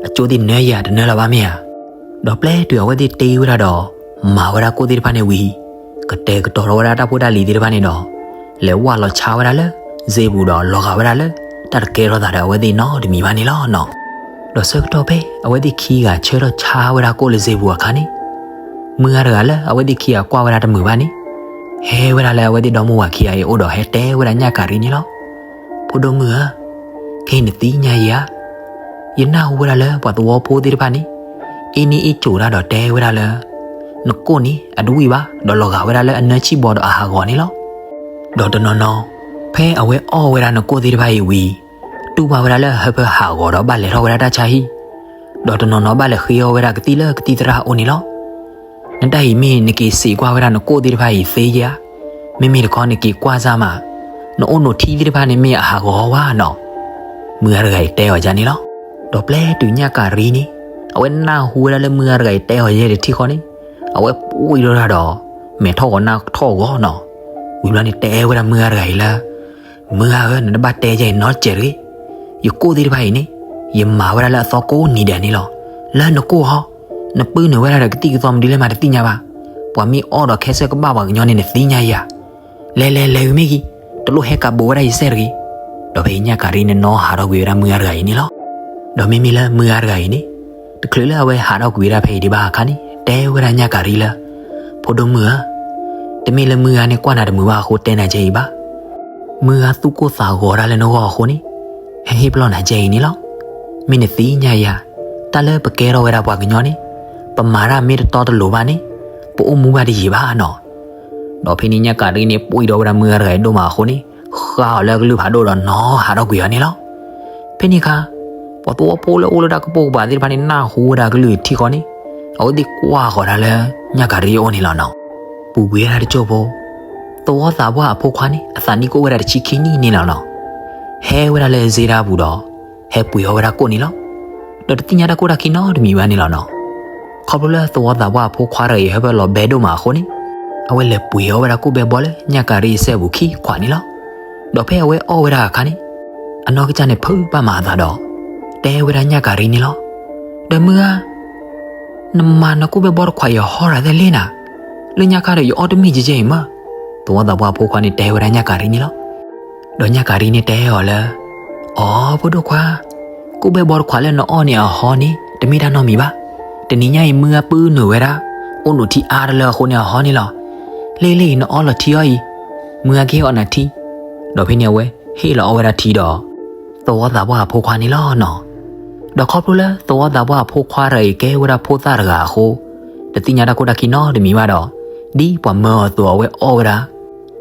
အကၠိသ့ၣ်နၢယၤတနၢလၢၤဘၣ်မ့ၢ်ဧါ. ဒီးပျဲတုၤအဝဲသ့ၣ်တ့ဝဲဒၣ်ဒီး မၤဝဲဒၣ်ကိၣ်သ့ၣ်တဖၣ်န့ၣ်ဝံၤ ကတဲာ်ကတီၤထီၣ်ဝဲဒၣ်တၢ်ဖိတၢ်လံၤသ့ၣ်တဖၣ်န့ၣ်ဒီး လဲၤဝၢ်လီၤဆါဝဲဒၣ်လၢ စ့ပူၤဒီးလီၤဂာ်ဝဲဒၣ်လၢ တၢ်တကဲထီၣ်သးဒီးအဝဲသ့ၣ်နီတမံၤဘၣ်န့ၣ်လီၤနီၤ. ဒီးဆၢကတီၢ်ဖဲအဝဲသ့ၣ်ခံဂၤဆၢထၢၣ်ဆါဝဲဒၣ်ကိၣ်လၢစ့ပူၤအခါန့ၣ် မုၢ်ဂၤတဂၤလၢအဝဲသ့ၣ်ခံဂၤကွၢ်ဝဲဒၣ်တမုာ်ဘၣ်န့ၣ် ဟဲဝဲဒၣ်လၢအဝဲသ့ၣ်ဒီမါဝၤခံဂၤအံၤအအိၣ်ဒီးဟဲတဲဝဲဒၣ်ညၣ်ကၤရံန့ၣ်လီၤ. ဖိဒိၣ်မုၣ်ဧၢ, ခဲအံၤနသ့ၣ်ညါယၤဧါ. ယနၢ်ဟူဝဲဒၣ်လၢပှၤသဝီဖိသ့ၣ်တဖၣ်န့ၣ် အ့န့ၢ်အ့ၣ်ကိၤတၢ်ဒီးတဲဝဲဒၣ်လၢ နကိၣ်န့ၣ် အတဝံၣ်ဘၣ် ဒီးလီၤဂာ်ဝဲဒၣ်လၢအနၢဆံၣ်ဘီဒီးအဟးဂီၤန့ၣ်လီၤ. ဒီးတနီၤနီၤ ဖဲအဝဲအီၣ်ဝဲဒၣ်နကိၣ်သ့ၣ်တဖၣ်အံၤဝံၤ တူၢ်ဘၣ်ဝဲဒၣ်လၢအဟၢဖၢဟးဂီၤဒီးဘၣ်လဲၤထီၣ်ဝဲဒၣ်တၢ်ဆါဟံၣ်, ဒီးတနီၤနီၤဘၣ်လဲၤဃ့အီၣ်ဝဲဒၣ်ကသံၣ်လၢကသံၣ်သရၣ်အအိၣ်န့ၣ်လီၤ. နတၢ်အံၤမ့ၢ်နက့ၤစံးကွၢ်ဝဲဒၣ်နကိၣ်သ့ၣ်တဖၣ်အံၤသ့ဧါ, မ့မ့ၢ်တခီနက့ၤကွၢ်စၢ်မး, နအိၣ်နိးထံသ့ၣ်တဖၣ်န့ၣ်မ့ၢ်အဟးဂီၤဝါနီၤ. မုၢ်ဂၤတဂၤအံၤတဲအီၤဒ်န့ၣ်လီၤ. ဒီးပျဲတုၤညၣ်ကၤရံန့ၣ် အဝဲနၢ်ဟူဝဲဒၣ်လၢမုၢ်ဂၤတဂၤအံၤတဲအီၤယဲၢ်တထံၣ်ဃီန့ၣ် အဝဲပှံၢ်ထီၣ်တၢ်ဒီး မဲာ်ထီၣ်ဂီၤနၢ်ထီၣ်ဂီၤနီၤ. ဝံၤဘျီန့ၣ်တဲဝဲဒၣ်မုၢ်ဂၤတဂၤအံၤလၢ မုၢ်ဂၤဧၢ, နတဘၣ်တဲယဲအံၤနီတစဲးတဂ့ၤ. ယကိၣ်သ့ၣ်တဖၣ်အံၤန့ၣ် ယမၤဝဲဒၣ်လၢအသီကိးနံၤဒဲးန့ၣ်လီၤ. လၢနကိၣ်ဟီ, နပုၢ်နုာ်ဝဲဒၣ်ဒီးကသံၣ်ကသီမနုၤလဲၣ်မးတသ့ၣ်ညါဘၣ်. ပှၤမ့ၢ်အီၣ်ဒီးခဲစၢၣ်ကဘၣ်ပှၤကညီန့ၣ် နသ့ၣ်ညါယၤ. လဲၤလဲၤလဲၤဝံၤမ့ၢ်ဂ့ၤ, တလိၣ်ဟဲကးဘိးဝဲဒၣ်ယစဲးတဂ့ၤ. ဒီးဖဲအံၤညၣ်ကၤရံန့ၣ်နီၢ်ဟးထီၣ်ကွံာ်ဝဲဒၣ်မုၢ်ဂၤတဂၤအံၤန့ၣ်လီၤ. ဒီးမ့မ့ၢ်လၢမုၢ်ဂၤတဂၤအံၤန့ၣ် တချုးလၢအဝဲဟးထီၣ်ကွံာ်ဝဲဒၣ်ဖဲအံၤဒံးဘၣ်အခါန့ၣ် တဲဝဲဒၣ်ညၣ်ကၤရံလၢ ဖိဒိၣ်မုၣ်ဧၢ, တမ့ၢ်လၢမုၢ်ဂၤန့ၣ်ကွၢ်နၤတမုာ်ဘၣ်အဃိတဲနၤဒ်အံၤဘၣ်. မုၢ်ဂၤသူၣ်ကိၢ်သးဂီၤတၢ်လၢနဂီၢ်အဃိန့ၣ် ဟဲဟ့ၣ်ပလီၢ်နၤဒ်အံၤန့ၣ်လီၤ. မ့ၢ်နသ့ၣ်ညါယၤ, တၢ်လၢပကဲထီၣ်ဝဲဒၣ်ပှၤကညီန့ၣ် ပမၤတၢ်မ့ၢ်တတီတလိၤဘၣ်န့ၣ် ပအိၣ်မူဘၣ်တယံာ်ဘၣ်နီၤ. ဒီးဖဲန့ၣ်ညၣ်ကၤရံန့ၣ် ပှံၢ်ဒီးဝဲဒၣ်မုၢ်ဂၤတဂၤအံၤဒိၣ်မးအဃိန့ၣ် ဃါအီၤလၢအကလုၢ်ဖးဒိၣ်ဒီးနီၢ်ဟးထီၣ်ကွံာ်အီၤန့ၣ်လီၤ. ဖဲန့ၣ်အခါ ပှၤသဝီဖိလၢအိၣ်လၢတၢ်ကပိာ်ကပၤသ့ၣ်တဖၣ်န့ၣ် နၢ်ဟူဝဲဒၣ်ကလုၢ်ထံၣ်ဃီန့ၣ် အဝဲသ့ၣ်ကွၢ်ဃီၤတၢ်လၢညၣ်ကၤရံအအိၣ်န့ၣ်လီၤနီၤ. ပူၤကွံာ်ဝဲဒၣ်တစိၢ်ဖိ သဝီသးပှၢ်အဖိခွါန့ၣ် အသးနံၣ်ကအိၣ်ဝဲဒၣ်တဆံခံနံၣ်န့ၣ်လီၤနီၤ. ဟဲဝဲဒၣ်လၢစ့တၢ်ပူၤဒီး ဟဲပှ့ၤအီၣ်ဝဲဒၣ်ကိၣ်န့ၣ်လီၤ. ဒီးတသ့ၣ်ညါတၢ်ကိၢ်တၢ်ခံနီတမံၤဘၣ်န့ၣ်လီၤနီၤ. ခီဖျိလၢသဝီသးပှၢ်အဖိခွါတဂၤအံၤ ဟၢဖၢလီၤဘဲဒိၣ်မးအဃိန့ၣ် အဝဲလဲၤပှ့ၤအီၣ်ဝဲဒၣ်ကိၣ်ဘဲဘီလၢညၣ်ကၤရံအစဲပူၤခံခွးန့ၣ်လီၤ. ဒီးဖဲအဝဲအီၣ်ဝဲဒၣ်အခါန့ၣ် အနီၢ်ကစၢ်န့ၣ်ဖုးဘၣ်မးအသးဒီး တဲဝဲဒၣ်ညၣ်ကၤရံန့ၣ်လီၤ. ဒီးမုၢ်ဧၢ, နမၤနကိၣ်ဘဲဘီတခွးအံၤအဟီရၤသဲလဲၣ်နၤ, လၢညါခါဒီးယအီၣ်တမ့ၢ်ကဲကဲအံၤမး. သဝီသးပှၢ်အဖိခွါန့ၣ်တဲဝဲဒၣ်ညၣ်ကၤရံန့ၣ်လီၤ. ဒီးညၣ်ကၤရံန့ၣ်တဲအီၤလၢ အိ ဖိဒိၣ်ခွါ, ကိၣ်ဘဲဘီတခွးလၢနအီၣ်န့ၣ်အဟီန့ၣ် တမ့ၢ်တၢ်နီတမံၤဘၣ်. တနံၤညါအံၤမုၢ်ဂၤပုၢ်နုာ်ဝဲဒၣ် အိၣ်နုာ်ထံအါတလၢအဃိန့ၣ်အဟီန့ၣ်လီၤ. လ့ၣ်လ့ၣ်အံၤနအီလီၤထံအီၤအံၤ, မုၢ်ဂၤကဟ့ၣ်အီၣ်နၤထံ. ဒီးဖဲန့ၣ်အဝဲဟ့ၣ်လီၤအီၣ်ဝဲဒၣ်ထံဒီး သဝီသးပှၢ်အဖိခွါန့ၣ်လီၤနီၤ. ဒီးခီဖျိလၢသဝီသးပှၢ်အဖိခွါတဂၤအံၤကဲဝဲဒၣ်ဖိသၣ်တဂၤအဃိ တသ့ၣ်ညါတၢ်ကိၢ်တၢ်ခံနီတမံၤဘၣ်ဒီး ဒ်ပှၤမၢအီၤအသိးအဝဲအီၣ်ဝဲဒၣ်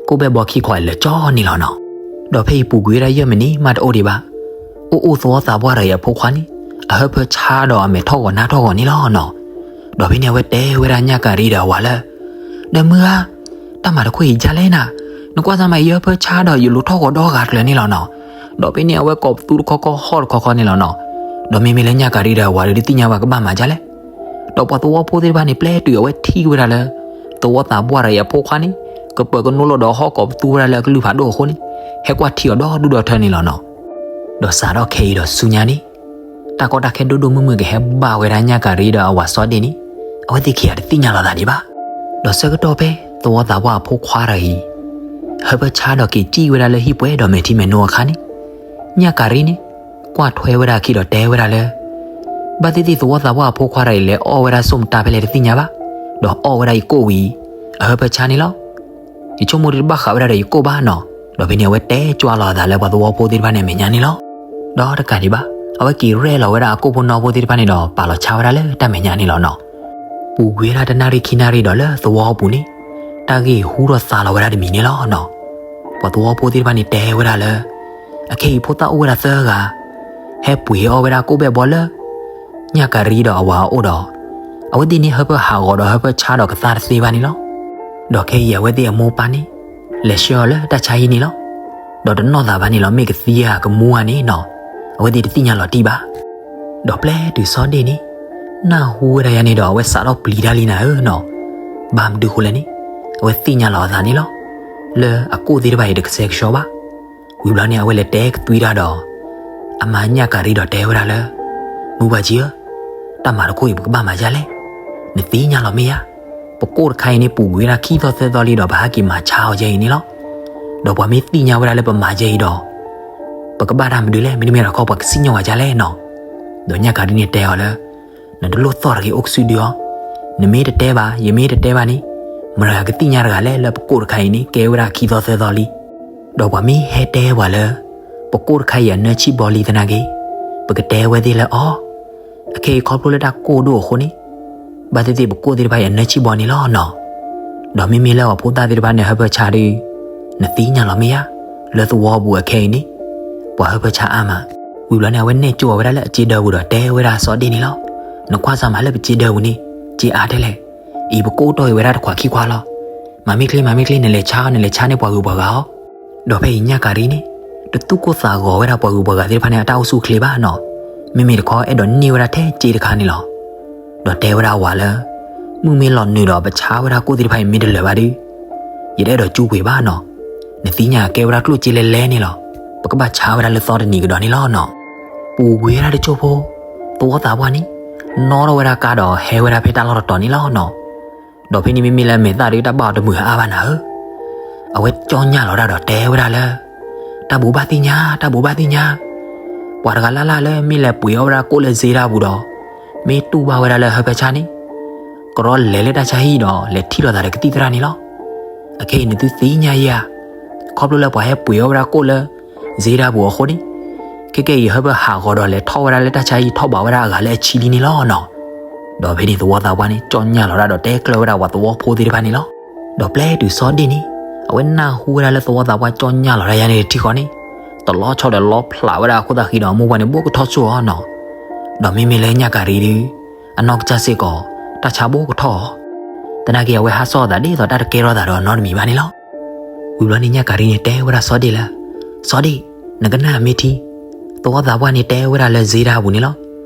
ကိၣ်ဘဲဘီခံခွးအံၤလၢာ်ကၠီန့ၣ်လီၤနီၤ. ဒီးဖဲအံၤပူၤကွံာ်ဝဲဒၣ်ယဲၢ်မံးနံးမးတအိၣ်ဒံးဘၣ်. အိၣ်အိၣ်သဝီသးပှၢ်တဂၤအံၤအဖိခွါန့ၣ် အဟၢဖၢဆါဒီးအမဲာ်ထီၣ်ဂီၤနါထီၣ်ဂီၤန့ၣ်လီၤနီၤ. ဒီးဖဲန့ၣ်အဝဲတဲဝဲဒၣ်ညၣ်ကၤရံဒီးအဝၤလၢ ဒီးမုၢ်ဧၢ, တၢ်မၤတခိၣ်အံၤဒ်လဲၣ်နၤ, နကွၢ်သးမး ယဟၢဖၢဆါဒီးယလူၤထီၣ်ဂီၤဒီဂၤကျၢၤန့ၣ်လီၤနီၤ. ဒီးဖဲန့ၣ်အဝဲကိးပသူတခီခီ ဟီၣ်တခီခီန့ၣ်လီၤနီၤ. ဒီးမ့မ့ၢ်လၢညၣ်ကၤရံဒီးအဝၤဒီး တသ့ၣ်ညါဘၣ်ကဘၣ်မၤဒ်လဲၣ်. ဒီးပှၤသဝီဖိသ့ၣ်တဖၣ်န့ၣ် ပျဲတုၤအဝဲထံၣ်ဝဲဒၣ်လၢ သဝီသးပှၢ်တဂၤအံၤအဖိခွါန့ၣ် ကပၢၤကနိလီၤဒီးဟီၣ်ကိးပသူဝဲဒၣ်လၢအကလုၢ်ဖးဒိၣ်အဃိန့ၣ် ဟဲကွၢ်ထံအီၤဒီဒူၣ်ဒီထၢန့ၣ်လီၤနီၤ. ဒီးစးထီၣ်ခဲအံၤဒီးဆူညါန့ၣ် တၢ်ကီတၢ်ခဲဒိၣ်ဒိၣ်မုၢ်မုၢ် ကဟဲဘၣ်ဝဲဒၣ်ညၣ်ကၤရံဒီးအဝၤစီၤဒ့ၣ်န့ၣ် အဝဲသ့ၣ်ခံဂၤတသ့ၣ်ညါလီၤသးဒံးဘၣ်. ဒီးဆၢကတီၢ်ဖဲသဝီသးပှၢ်အဖိခွါတဂၤအံၤ ဟၢဖၢဆါဒီးက့ၤစံၣ်ဝဲဒၣ်လၢဟံၣ်ပှဲၤဒီးမဲာ်ထံမဲာ်နိအခါန့ၣ်, ညၣ်ကၤရံန့ၣ် ကွၢ်ထွဲဝဲဒၣ်အခံဒီးတဲဝဲဒၣ်လၢ ဘၣ်သ့ၣ်သ့ၣ်သဝီသးပှၢ်အဖိခွါတဂၤအံၤ လဲၤအီၣ်ဝဲဒၣ်ဆိမိၣ်တၢ်ဖဲလဲၣ်တသ့ၣ်ညါဘၣ်, ဒီးအီၣ်ဝဲဒၣ်ယကိၣ်ဝံၤ အဟၢဖၢဆါန့ၣ်လီၤ. ယဆိကမိၣ်ဒ်တဘၣ်ဃးဝဲဒၣ်ဒီးယကိၣ်ဘၣ်နီၤ. ဒီးဖဲန့ၣ်အဝဲတဲကွၢ်လီၤအသးလၢပှၤသဝီဖိသ့ၣ်တဖၣ်န့ၣ်အမဲာ်ညါန့ၣ်လီၤ. ဒီးတကးဒံးဘၣ် အဝဲက့ၤရဲၣ်လီၤဝဲဒၣ်အကိၣ်ဖိနီဖိသ့ၣ်တဖၣ်န့ၣ်ဒီး ပာ်လီၤဆါဝဲဒၣ်လၢတၢ်မဲာ်ညါန့ၣ်လီၤနီၤ. ပူၤကွံာ်ဝဲဒၣ်တနၣ်ရံၣ်ခံနၣ်ရံၣ်ဒီးလၢသဝီပူၤန့ၣ် တၢ်ဂ့ၢ်ဟူထီၣ်သါလီၤဝဲဒၣ်တမံၤန့ၣ်လီၤနီၤ. ပှၤသဝီဖိသ့ၣ်တဖၣ်န့ၣ်တဲဝဲဒၣ်လၢ အခဲအံၤဖိသၣ်အိၣ်ဝဲဒၣ်သၢဂၤ ဟဲပှ့ၤအီၣ်ဝဲဒၣ်ကိၣ်ဘဲၣ်ဘီလၢ ညၣ်ကၤရံဒီးအဝၤအအိၣ်ဒီး အဝဲသ့ၣ်န့ၣ်ဟၢဖၢဟးဂီၤဒီးဟၢဖၢဆါဒီးကသါတသ့ဘၣ်န့ၣ်လီၤ. ဒီးခဲအံၤအဝဲသ့ၣ်အမိၢ်ပၢ်န့ၣ် လဲၤဆှၢအီၤလၢတၢ်ဆါဟံၣ်န့ၣ်လီၤ. ဒီးတနီၣ်သးဘၣ်န့ၣ်လီၤ မ့ၢ်ကသံဧါကမူဧါန့ၣ်နီၤ, အဝဲသ့ၣ်တသ့ၣ်ညါလီၤတံၢ်ဘၣ်. ဒီးပျဲတုၤစီၤဒ့ၣ်န့ၣ် နၢ်ဟူဝဲဒၣ်ယၤန့ၣ်ဒီး အဝဲစးထီၣ်ပျံၤတၢ်လံနၤဧၢနီၤ. ဘၣ်မနုၤဃိလဲၣ်န့ၣ် အဝဲသ့ၣ်ညါလီၤအသးန့ၣ်လီၤ လၢအကိၣ်သ့ၣ်တဖၣ်အံၤတကဆှဲကဆှီဘၣ်. ဝံၤဘျီန့ၣ် အဝဲလဲၤတဲကသွံတၢ်ဒီး အမါညၣ်ကၤရံဒီးတဲဝဲဒၣ်လၢ မုၢ်ပှၢ်ကံဧၢ, တၢ်မၤတခိၣ်အံၤပကဘၣ်မၤဒ်လဲၣ်, နသ့ၣ်ညါလီၤမ့ၢ်ဧါ. ပကိၣ်တခါအံၤန့ၣ် ပူၤကွံာ်ဝဲဒၣ်ခံသီသၢသီလံဒီး ပဟဲက့ၤမၤဆါအီၤယဲအံၤန့ၣ်လီၤ. ဒီးပှၤမ့ၢ်သ့ၣ်ညါဝဲဒၣ်လၢပမၤယဲအံၤဒီး ပကဘၣ်တၢ်မနုၤလဲၣ်, မ့တမ့ၢ်တၢ်တခီ ပှၤကစံၣ်ညီၣ်ဝဲဒ်လဲၣ်နီၤ. ဒီးညၣ်ကၤရံန့ၣ်တဲအီၤလၢ နတလိၣ်သီၣ်တဂ့ၤအိၣ်ကစုဒုအီၤ, နမ့ၢ်တတဲဘၣ် ယမ့ၢ်တတဲဘၣ်န့ၣ် မတၤကသ့ၣ်ညါတဂၤလဲၣ်လၢပကိၣ်တခါအံၤန့ၣ် ကဲဝဲဒၣ်ခံသီသၢသီလံ. ဒီးပှၤမ့ၢ်ဟဲတဲပှၤလၢ ပကိၣ်တခါအံၤအနၢဆံၣ်ဘီလံသနာ်က့ ပကတဲဝဲသ့ၣ်လၢအီၤ အခဲအံၤခီဖျိလၢတၢ်ကိၢ်ဒိၣ်အဃိန့ၣ် ဘၣ်သ့ၣ်သ့ၣ်ပကိၣ်သ့ၣ်တဖၣ်အံၤအနၢဆံၣ်ဘီန့ၣ်လီၤနီၤ. ဒီးမ့မ့ၢ်လၢပှၤဖိသၣ်သ့ၣ်တဖၣ်န့ၣ် ဟၢဖၢဆါဒုး နသ့ၣ်ညါလီၤမ့ၢ်ဧါ, လၢသဝီပူၤအခဲအံၤန့ၣ် ပှၤဟၢဖၢဆါအါမး. ဝံၤဘျီန့ၣ် အဝဲနဲၣ်ကၠိအီၤဝဲဒၣ်လၢအစ့ဒၢပူၤဒီးတဲဝဲဒၣ်စီၤဒ့ၣ်န့ၣ်လီၤ. နကွၢ်စၢ်မးလၢပစ့ဒၢပူၤန့ၣ် စ့အါထဲလဲၣ်. အံၤပကိၣ်တီၢ်အံၤဝဲဒၣ်တခွးခံခွါလီၤ. မၤမ့ၢ်ချ့ မၤမ့ၢ်ချ့ နလဲၤဆါအီၤ နလဲၤဆါန့ၢ်ပှၤဂုၤပှၤဂၤအီၤ. ဒီးဖဲအံၤညၣ်ကၤရံန့ၣ် တသူၣ်ကိၢ်သးဂီၤဝဲဒၣ်ပှၤဂုၤပှၤဂၤသ့ၣ်တဖၣ်န့ၣ် အတၢ်အိၣ်ဆူၣ်အိၣ်ချ့ဘၣ်နီၤ. မ့မ့ၢ်တခီအဲၣ်ဒိးန့ၢ်ဝဲဒၣ်ထဲစ့တခါန့ၣ်လီၤ. ဒီးတဲဝဲဒၣ်အဝၤလၢ မုၢ်မ့ၢ်လီၤနုာ်ဒီးပဆါဝဲဒၣ်ကိၣ်သ့ၣ်တဖၣ်အံၤမ့ၢ်တလၢာ်ဘၣ်ဒီး ယတအဲၣ်ဒိးကူပှ့ၤဘၣ်နီၤ. နသ့ၣ်ညါကဲဝဲဒၣ်ကျိၣ်စ့လဲလဲန့ၣ်လီၤ. ပကဘၣ်ဆါဝဲဒၣ်လၢသီတနံၤကဒီးန့ၣ်လီၤနီၤ. ပူၤကွံာ်ဝဲဒၣ်တစိၢ်ဖိ သဝီသးပှၢ်န့ၣ် နီၣ်ထီၣ်ဝဲဒၣ်ကါဒီးဟဲဝဲဒၣ်ဖဲတၢ်လီၢ်တတီၤန့ၣ်လီၤနီၤ. ဒီးဖဲန့ၣ်မ့မ့ၢ်လၢမဲာ်သၣ်ဒုးတၢ်ဘၣ်အီၤတမုာ်အါဘၣ်နၤဧၢ. အဝဲကၠီညၣ်လီၤတၢ်ဒီးတဲဝဲဒၣ်လၢ တၢ်ဘိးဘၣ်သ့ၣ်ညါ တၢ်ဘိးဘၣ်သ့ၣ်ညါ ပှၤတဂၤလၢ်လၢ်လၢမ့ၢ်လဲၤပှ့ၤအီၣ်ဝဲဒၣ်ကိၣ်လၢစ့တၢ်ပူၤဒီး မ့ၢ်တူၢ်ဘၣ်ဝဲဒၣ်လၢဟၢဖၢဆါန့ၣ် ကရီလဲၤလၢတၢ်ဆါဟံၣ်ဒီး လဲၤထံၣ်လိာ်သးဒီးကသံၣ်သရၣ်န့ၣ်လီၤ. အခဲအံၤနသုသ့ၣ်ညါယဲဧါ, ခီဖျိလၢပှၤဟဲပှ့ၤအီၣ်ဝဲဒၣ်ကိၣ်လၢ စ့တၢ်ပူၤအဃိန့ၣ် ခဲကဲအံၤဟၢဖၢဟးဂီၤဒီးလဲၤထီၣ်ဝဲဒၣ်လၢတၢ်ဆါဟံၣ်ထီၣ်ဘးဝဲဒၣ်အဂၤလၢအဆံလံန့ၣ်လီၤနီၤ. ဒီးဖဲန့ၣ်သဝီသးပှၢ်န့ၣ် ကၠီညၣ်လီၤတၢ်ဒီးတဲကျၢၤဝဲဒၣ်ပှၤသဝီဖိသ့ၣ်တဖၣ်န့ၣ်လီၤ. ဒီးပျဲတုၤစီၤဒ့ၣ်န့ၣ် အဝဲနၢ်ဟူဝဲဒၣ်လၢသဝီသးပှၢ်ကၠီညၣ်လီၤတၢ်ယါန့ၣ်တထံၣ်ဃီန့ၣ် တလီၤဆီဒီးလီဖျးဝဲဒၣ်အခိၣ်သးဃံဒီးအမိၢ်ပှၢ်န့ၣ်ဘိၣ်ကထီၣ်ဆိၣ်အီၤနီၤ. ဒီးမ့မ့ၢ်လၢညၣ်ကၤရံဒုး အနီၢ်ကစၢ်စ့ၢ်ကီး တၢ်ဆါဘိၣ်ကထီၣ်အီၤ သနာ်က့အဝဲဟးစီၣ်အသးဒ်သိးတၢ်တကဲထီၣ်သးဒီးနီတမံၤဘၣ်န့ၣ်လီၤ. ဝံၤဘျီန့ၣ်ညၣ်ကၤရံန့ၣ်တဲဝဲဒၣ်စီၤဒ့ၣ်လၢ စီၤဒ့ၣ်, နကနၣ်မ့ၢ်ထံ, သဝီသးပှၢ်န့ၣ်တဲဝဲဒၣ်လၢစ့တၢ်ပူၤန့ၣ်လီၤ.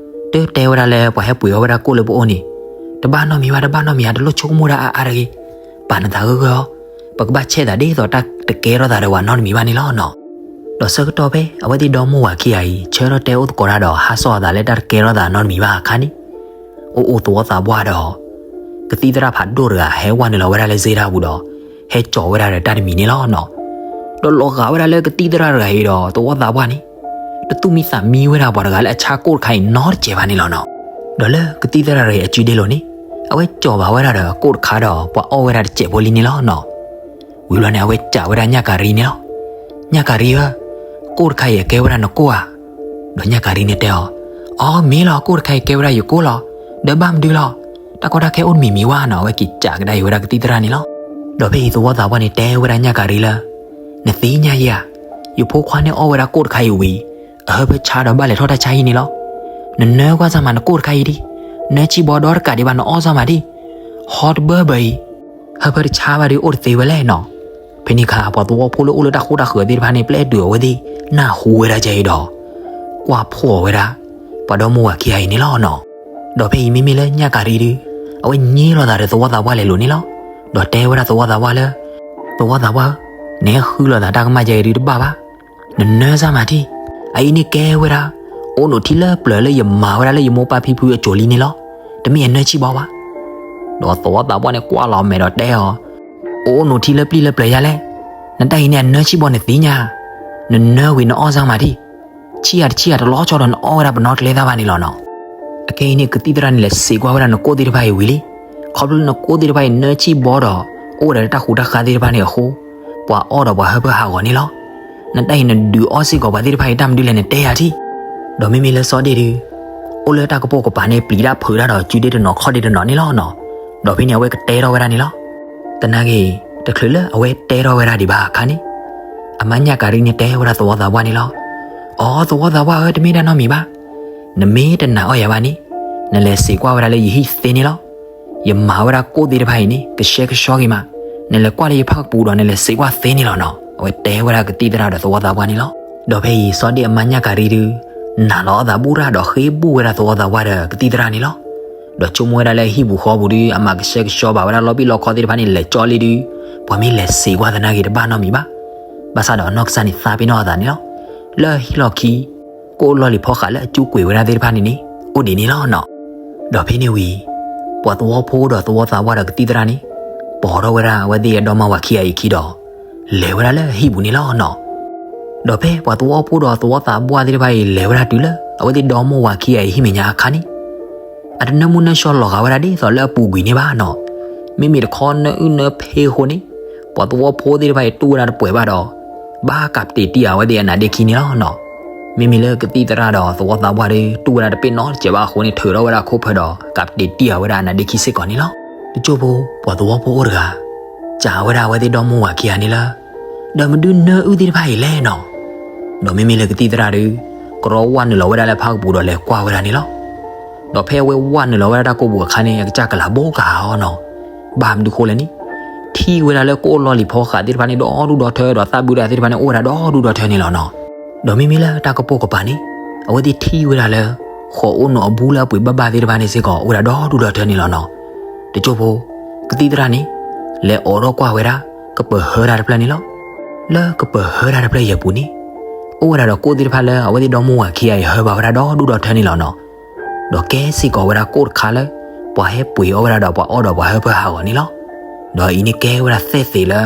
တတဲဝဲဒၣ်လၢပှၤဟဲပှ့ၤအီၣ်ဝဲဒၣ်ကိၣ်လၢပအိၣ်န့ၣ် တဘၣ်နီတမံၤဘၣ် တဘၣ်နီတမံၤဧါ တလိၣ်ဆိကမိၣ်ဒၣ်အါအါတဂ့ၤ. ပာ်နသးဂၢၢ်ဂၢၢ်အီၤ, ပကဘၣ်ဆဲးသးဒ်သိးတၢ်တကဲထီၣ်သးဒီးပှၤနီတမံၤဘၣ်န့ၣ်လီၤနီၤ. ဒီးဆၢကတီၢ်ဖဲအဝဲသ့ၣ်ဒီမိၢ်ဝၤခံဂၤအံၤ ဆၢထီၣ်တဲအိၣ်သကိးတၢ်ဒီးဟးစီၣ်အသးလၢတၢ်တကဲထီၣ်သးနီတမံၤဘၣ်အခါန့ၣ် အိၣ်အိၣ်သဝီသးပှၢ်ဒီး ကသံၣ်သရၣ်ဖးဒိၣ်တဂၤ ဟဲဝဲနုာ်လီၤဝဲဒၣ်လၢစ့တၢ်ပူၤဒီး ဟဲကၠီၤဝဲဒၣ်ဒီးတၢ်တမံၤန့ၣ်လီၤနီၤ. ဒီးလီၤဂာ်ဝဲဒၣ်လၢကသံၣ်သရၣ်တဂၤအံၤဒီးသဝီသးပှၢ်န့ၣ် တသူၣ်မံသးမံဝဲဒၣ်ပှၤတဂၤလၢအဆါကိၣ်တခါအံၤနီတစဲးဘၣ်န့ၣ်လီၤနီၤ. ဒီးလၢကသံၣ်သရၣ်တဂၤအံၤအစုဒ့လိၤန့ၣ် အဝဲကၠီၤဘၣ်ဝဲဒၣ်ဒီးကိၣ်တခါဒီးပှၤအီၣ်ဝဲဒၣ်တစဲးဖိလံန့ၣ်လီၤနီၤ. ဝံၤဘျီန့ၣ် အဝဲစံးဝဲဒၣ်ညၣ်ကၤရံန့ၣ်လီၤ. ညၣ်ကၤရံဧၢ, ကိၣ်တခါအံၤအကဲဝဲဒၣ်နကိၣ်ဧါ. ဒီးညၣ်ကၤရံန့ၣ်တဲအီၤ, အီ မ့ၢ်လီၤ, ကိၣ်တခါအံၤကဲဝဲဒၣ်ယကိၣ်လီၤ. ဒီးဘၣ်မနုၤလီၤ, တၢ်ကီတၢ်ခဲအိၣ်တမံၤမံၤဝဲနီၤ. အဝဲက့ၤစံးကဒါအံၤဝဲဒၣ်ကသံၣ်သရၣ်န့ၣ်လီၤ. ဒီးဖဲအံၤသဝီသးပှၢ်န့ၣ်တဲဝဲဒၣ်ညၣ်ကၤရံလၢ နသ့ၣ်ညါယၤ, ယဖိခွါန့ၣ်အီၣ်ဝဲဒၣ်ကိၣ်တခါအံၤဝံၤ အဟၢဖၢဆါဒီးဘၣ်လဲၤထီၣ်တၢ်ဆါဟံၣ်န့ၣ်လီၤ. နနၢကွၢ်စၢ်မးနကိၣ်တခါအံၤဒံး, နၢဆံၣ်ဘီဒီတကးဒံးဘၣ် နအီၣ်စၢ်မးဒံၣ်, ဟီတဘၢဘၢအံၤ, ဟၢဖၢတဆါဘၣ်ဒီး အိၣ်တသ့ဝဲလဲၣ်နီၤ. ဖဲန့ၣ်အခါ ပှၤသဝီဖိလၢအိၣ်လၢတၢ်ဃိတၢ်ဃၢၤသ့ၣ်တဖၣ်န့ၣ် ပျဲတုၤအဝဲသ့ၣ်နၢ်ဟူဝဲဒၣ်ကဲအံၤဒီး ကွၢ်ဖှိၣ်အီၤဝဲဒၣ် ပှၤဒီမါဝၤခံဂၤအံၤန့ၣ်လီၤနီၤ. ဒီးဖဲအံၤမ့မ့ၢ်လၢညၣ်ကၤရံဒုး အဝဲညံလိာ်သးဒီးသဝီသးပှၢ်လဲၤလိၤန့ၣ်လီၤ. ဒီးတဲဝဲဒၣ်သဝီသးပှၢ်လၢ သဝီသးပှၢ်ဧၢ, နဟဲဃုလိာ်သးတၢ်ကမၣ်ကဲအံၤဒုးတဘၣ်ဘၣ်. နနၢစၢ်မးထံၣ်, အအံၤန့ၣ်ကဲဝဲဒၣ် အိၣ်နိးထံလၢပျၢၤလၢယမၤဝဲဒၣ်လၢယမိၢ်ပၢ်ဖံဖုအစိၤလံန့ၣ်လီၤ. တမ့ၢ်အနၢဆံၣ်ဘီဘၣ်. ဒီးသဝီသးပှၢ်န့ၣ်ကွၢ်လီၤမဲာ်ဒီးတဲအီၤ, အိၣ်နိးထံလၢပျံၤလၢပျၢၤယါလဲၣ်. နတၢ်အံၤန့ၣ်အနၢဆံၣ်ဘီနသ့ၣ်ညါ, နနၢဝံၤနအီၣ်စၢ်မးထံၣ်, ဆံၣ်ယၤတဆံၣ်ယၤတလီၤဆီဒီးနအီၣ်ဝဲဒၣ်ပနီၣ်ကျဲသၣ်ဘၣ်န့ၣ်လီၤနီၤ. အခဲအံၤန့ၣ် ကသံၣ်သရၣ်န့ၣ်လဲၤစံးကွၢ်ဝဲဒၣ်နကိၣ်သ့ၣ်တဖၣ်အံၤဝံၤလံ. ခီဖျိလၢနကိၣ်သ့ၣ်တဖၣ်အံၤနၢဆံၣ်ဘီဒီး အိၣ်ဝဲဒၣ်လၢတၢ်ဃူတၢ်ဃါသ့ၣ်တဖၣ်န့ၣ်အဃိ, ပှၤအီၣ်ဒီးပှၤဟၢဖၢဟးဂီၤန့ၣ်လီၤ. နတၢ်အံၤနဒုးအီၣ်စ့ၢ်ကီးပှၤသ့ၣ်တဖၣ်အံၤတၢ်မနုၤလဲၣ်နတဲယၤထံၣ်. ဒီးမ့မ့ၢ်လၢစီၤဒ့ၣ်ဒုး အိၣ်လၢတၢ်ကပိာ်ကပၤန့ၣ် ပျံၤတၢ်ဖုးတၢ်ဒီးစုဒ့တနီၤခီၣ်ဒ့တနီၤန့ၣ်လီၤနီၤ. ဒီးဖဲန့ၣ်အဝဲကတဲထီၣ်ဝဲဒၣ်န့ၣ်လီၤ. သနာ်က့ တချုးလၢအဝဲတဲထီၣ်ဝဲဒၣ်ဒံးဘၣ်အခါန့ၣ်, အမါညၣ်ကၤရံန့ၣ်တဲဝဲဒၣ်သဝီသးပှၢ်န့ၣ်လီၤ. အိ သဝီသးပှၢ်ဧၢ, တမ့ၢ်တၢ်နီတမံၤဘၣ်. နမ့ၢ်တနာ်အီၣ်ယၤဘၣ်န့ၣ်, နလဲၤစံးကွၢ်ဝဲဒၣ်လၢယဟံၣ်သ့န့ၣ်လီၤ. ယမၤဝဲဒၣ်ကိၣ်သ့ၣ်တဖၣ်အံၤန့ၣ် ကဆှဲကဆှီဂ့ၤမး, နလဲၤကွၢ်လၢယဖၣ်ကပူၤဒီးနလဲၤစံးကွၢ်သ့န့ၣ်လီၤနီၤ. အဝဲတဲဝဲဒၣ်ကသံၣ်သရၣ်ဒီးသဝီသးပှၢ်န့ၣ်လီၤ. ဒီးဖဲအံၤစီၤဒ့ၣ်အမါညၣ်ကၤရံဒုး နာ်လီၤအသးဘူၣ်တၢ်ဒီးဃ့ဘူၣ်ဝဲဒၣ်သဝီသးပှၢ်ဒီးကသံၣ်သရၣ်န့ၣ်လီၤ. ဒီးဆိကမိၣ်ဝဲဒၣ်လၢဟံၣ်ပူၤဃီပူၤဒုး အမၤကဆှဲကဆှီဘၣ်ဝဲဒၣ်လီပံၣ်လီခီသ့ၣ်တဖၣ်န့ၣ် လဲၤကၠီလံဒုး ပှၤမ့ၢ်လဲၤစံးကွၢ်သနာ်က့တဘၣ်နီတမံၤဘၣ်. ဘၣ်ဆၣ်ဒီးအနီၢ်ကစၢ်န့ၣ်သးပ့ၤနီၣ်အသးန့ၣ်လီၤ. လၢဟံၣ်လီၢ်ခံ ကိၣ်လီၢ်လံၤဖီဃးလၢအကၠူကွံာ်ဝဲဒၣ်သ့ၣ်တဖၣ်န့ၣ်န့ၣ် အိၣ်ဒံးန့ၣ်လီၤနီၤ. ဒီးဖဲန့ၣ်ဝံၤ ပှၤသဝီဖိဒီးသဝီသးပှၢ်ဒီးကသံၣ်သရၣ်န့ၣ် ပိာ်ထီၣ်ဝဲဒၣ်အဝဲသ့ၣ်အဒီမါဝၤခံဂၤအံၤအခံဒီး လဲၤဝဲဒၣ်လၢဟံၣ်ပူၤန့ၣ်လီၤနီၤ. ဒီးဖဲပှၤသဝီဖိဒီးသဝီသးပှၢ်သ့ၣ်တဖၣ်အံၤ လဲၤဝဲဒၣ်တုၤလၢအဝဲသ့ၣ်ဒီမါဝၤခံဂၤအံၤဟံၣ်မဲာ်ညါအခါန့ၣ် အတနၢမူနၢဆှီလီၤဂာ်ဝဲဒၣ်ဒ်သိးလၢအပူၤကွံာ်န့ၣ်ဘၣ်နီၤ. မ့မ့ၢ်တခီနၢအုၣ်နၢဖ့အဃိန့ၣ် ပှၤသဝီဖိသ့ၣ်တဖၣ်အံၤတူၢ်ဝဲဒၣ်တပှဲၤဘၣ်ဒီး ဘၣ်ကးပတ့ၢ်တံၢ်အဝဲသ့ၣ်အနါဒ့ခံန့ၣ်လီၤနီၤ. မ့မ့ၢ်လၢကသံၣ်သရၣ်ဒီးသဝီသးပှၢ်ဒီး တူၢ်ဝဲဒၣ်တပ့ၢ်နီတစဲးဘၣ်အဃိန့ၣ် ထုးထီၣ်ဝဲဒၣ်ခိၣ်ဖၢဒီး ကးပတ့ၢ်တံၢ်အဝဲဒၣ်အနါဒ့ခံစ့ၢ်ကီးန့ၣ်လီၤ. တကၠိၢ်ဖိ ပှၤသဝီဖိအိၣ်တဂၤ စံးဝဲဒၣ်အဝဲသ့ၣ်ဒီမါဝၤခံဂၤန့ၣ်လၢ ဒီးမနုၤနၢအုၣ်သ့ၣ်တဖၣ်အံၤလဲၣ်နီၤ. ဒီးမ့မ့ၢ်လၢကသံၣ်သရၣ်ဒီး ကရီဝဲနုာ်လီၤဝဲဒၣ်လၢဖၣ်ကပူၤဒီးလဲၤကွၢ်ဝဲဒၣ်န့ၣ်လီၤ. ဒီးဖဲအဝဲဝဲနုာ်လီၤဝဲဒၣ်တၢ်ကိာ်ပူၤအခါန့ၣ် အကစၢ်ကလၤဘိကဟးအီၤနီၤ. ဘၣ်မနုၤဃိလဲၣ်န့ၣ် ထံၣ်ဝဲဒၣ်လၢကိၣ်လီၢ်လံၤဖီဃးသ့ၣ်တဖၣ်န့ၣ် ဒီဒူၣ်ဒီထၢ ဒီးသၣ်ဘုဒၣ်သ့ၣ်တဖၣ်န့ၣ် အိၣ်ဝဲဒၣ်ဒီဒူၣ်ဒီထၢန့ၣ်လီၤနီၤ. ဒီးမ့မ့ၢ်လၢတၢ်ကပိာ်ကပၤန့ၣ် အဝဲသ့ၣ်ထံၣ်ဝဲဒၣ်လၢ ဃိးအိၣ်နီၤအဘူလၢအပှ့ၤဘၣ်ဘၣ်သ့ၣ်တဖၣ်န့ၣ်စ့ၢ်ကီး အိၣ်ဝဲဒၣ်ဒီဒူၣ်ဒီထၢန့ၣ်လီၤနီၤ. တကၠိၢ်ဖိ ကသံၣ်သရၣ်န့ၣ် လဲၤအိးထီၣ်ကွၢ်ဝဲဒၣ် ကပၢၤဟၢတၢ်တဖျၢၣ်န့ၣ်လီၤ. လၢကပၢၤဟၢတၢ်တဖျၢၣ်အံၤအပူၤန့ၣ် အိၣ်ဝဲဒၣ်ဒီးကိၣ်သ့ၣ်တဖၣ်လၢအဝဲသ့ၣ်ဒီမါဝၤခံဂၤအံၤဟၢဘၣ်ဝဲဒၣ်ဒီဒူၣ်ဒီထၢန့ၣ်လီၤနီၤ. ဒီးကဲစ့ၢ်ကီးဝဲဒၣ်ကိၣ်တခါလၢ ပှၤဟဲပှ့ၤအီၣ်ဝဲဒၣ်ဒီးပှၤအီၣ်ဒီးပှၤဟၢဖၢဟးဂီၤန့ၣ်လီၤ. ဒီးအံၤန့ၣ်ကဲဝဲဒၣ်သဲၣ်သ့းလၢ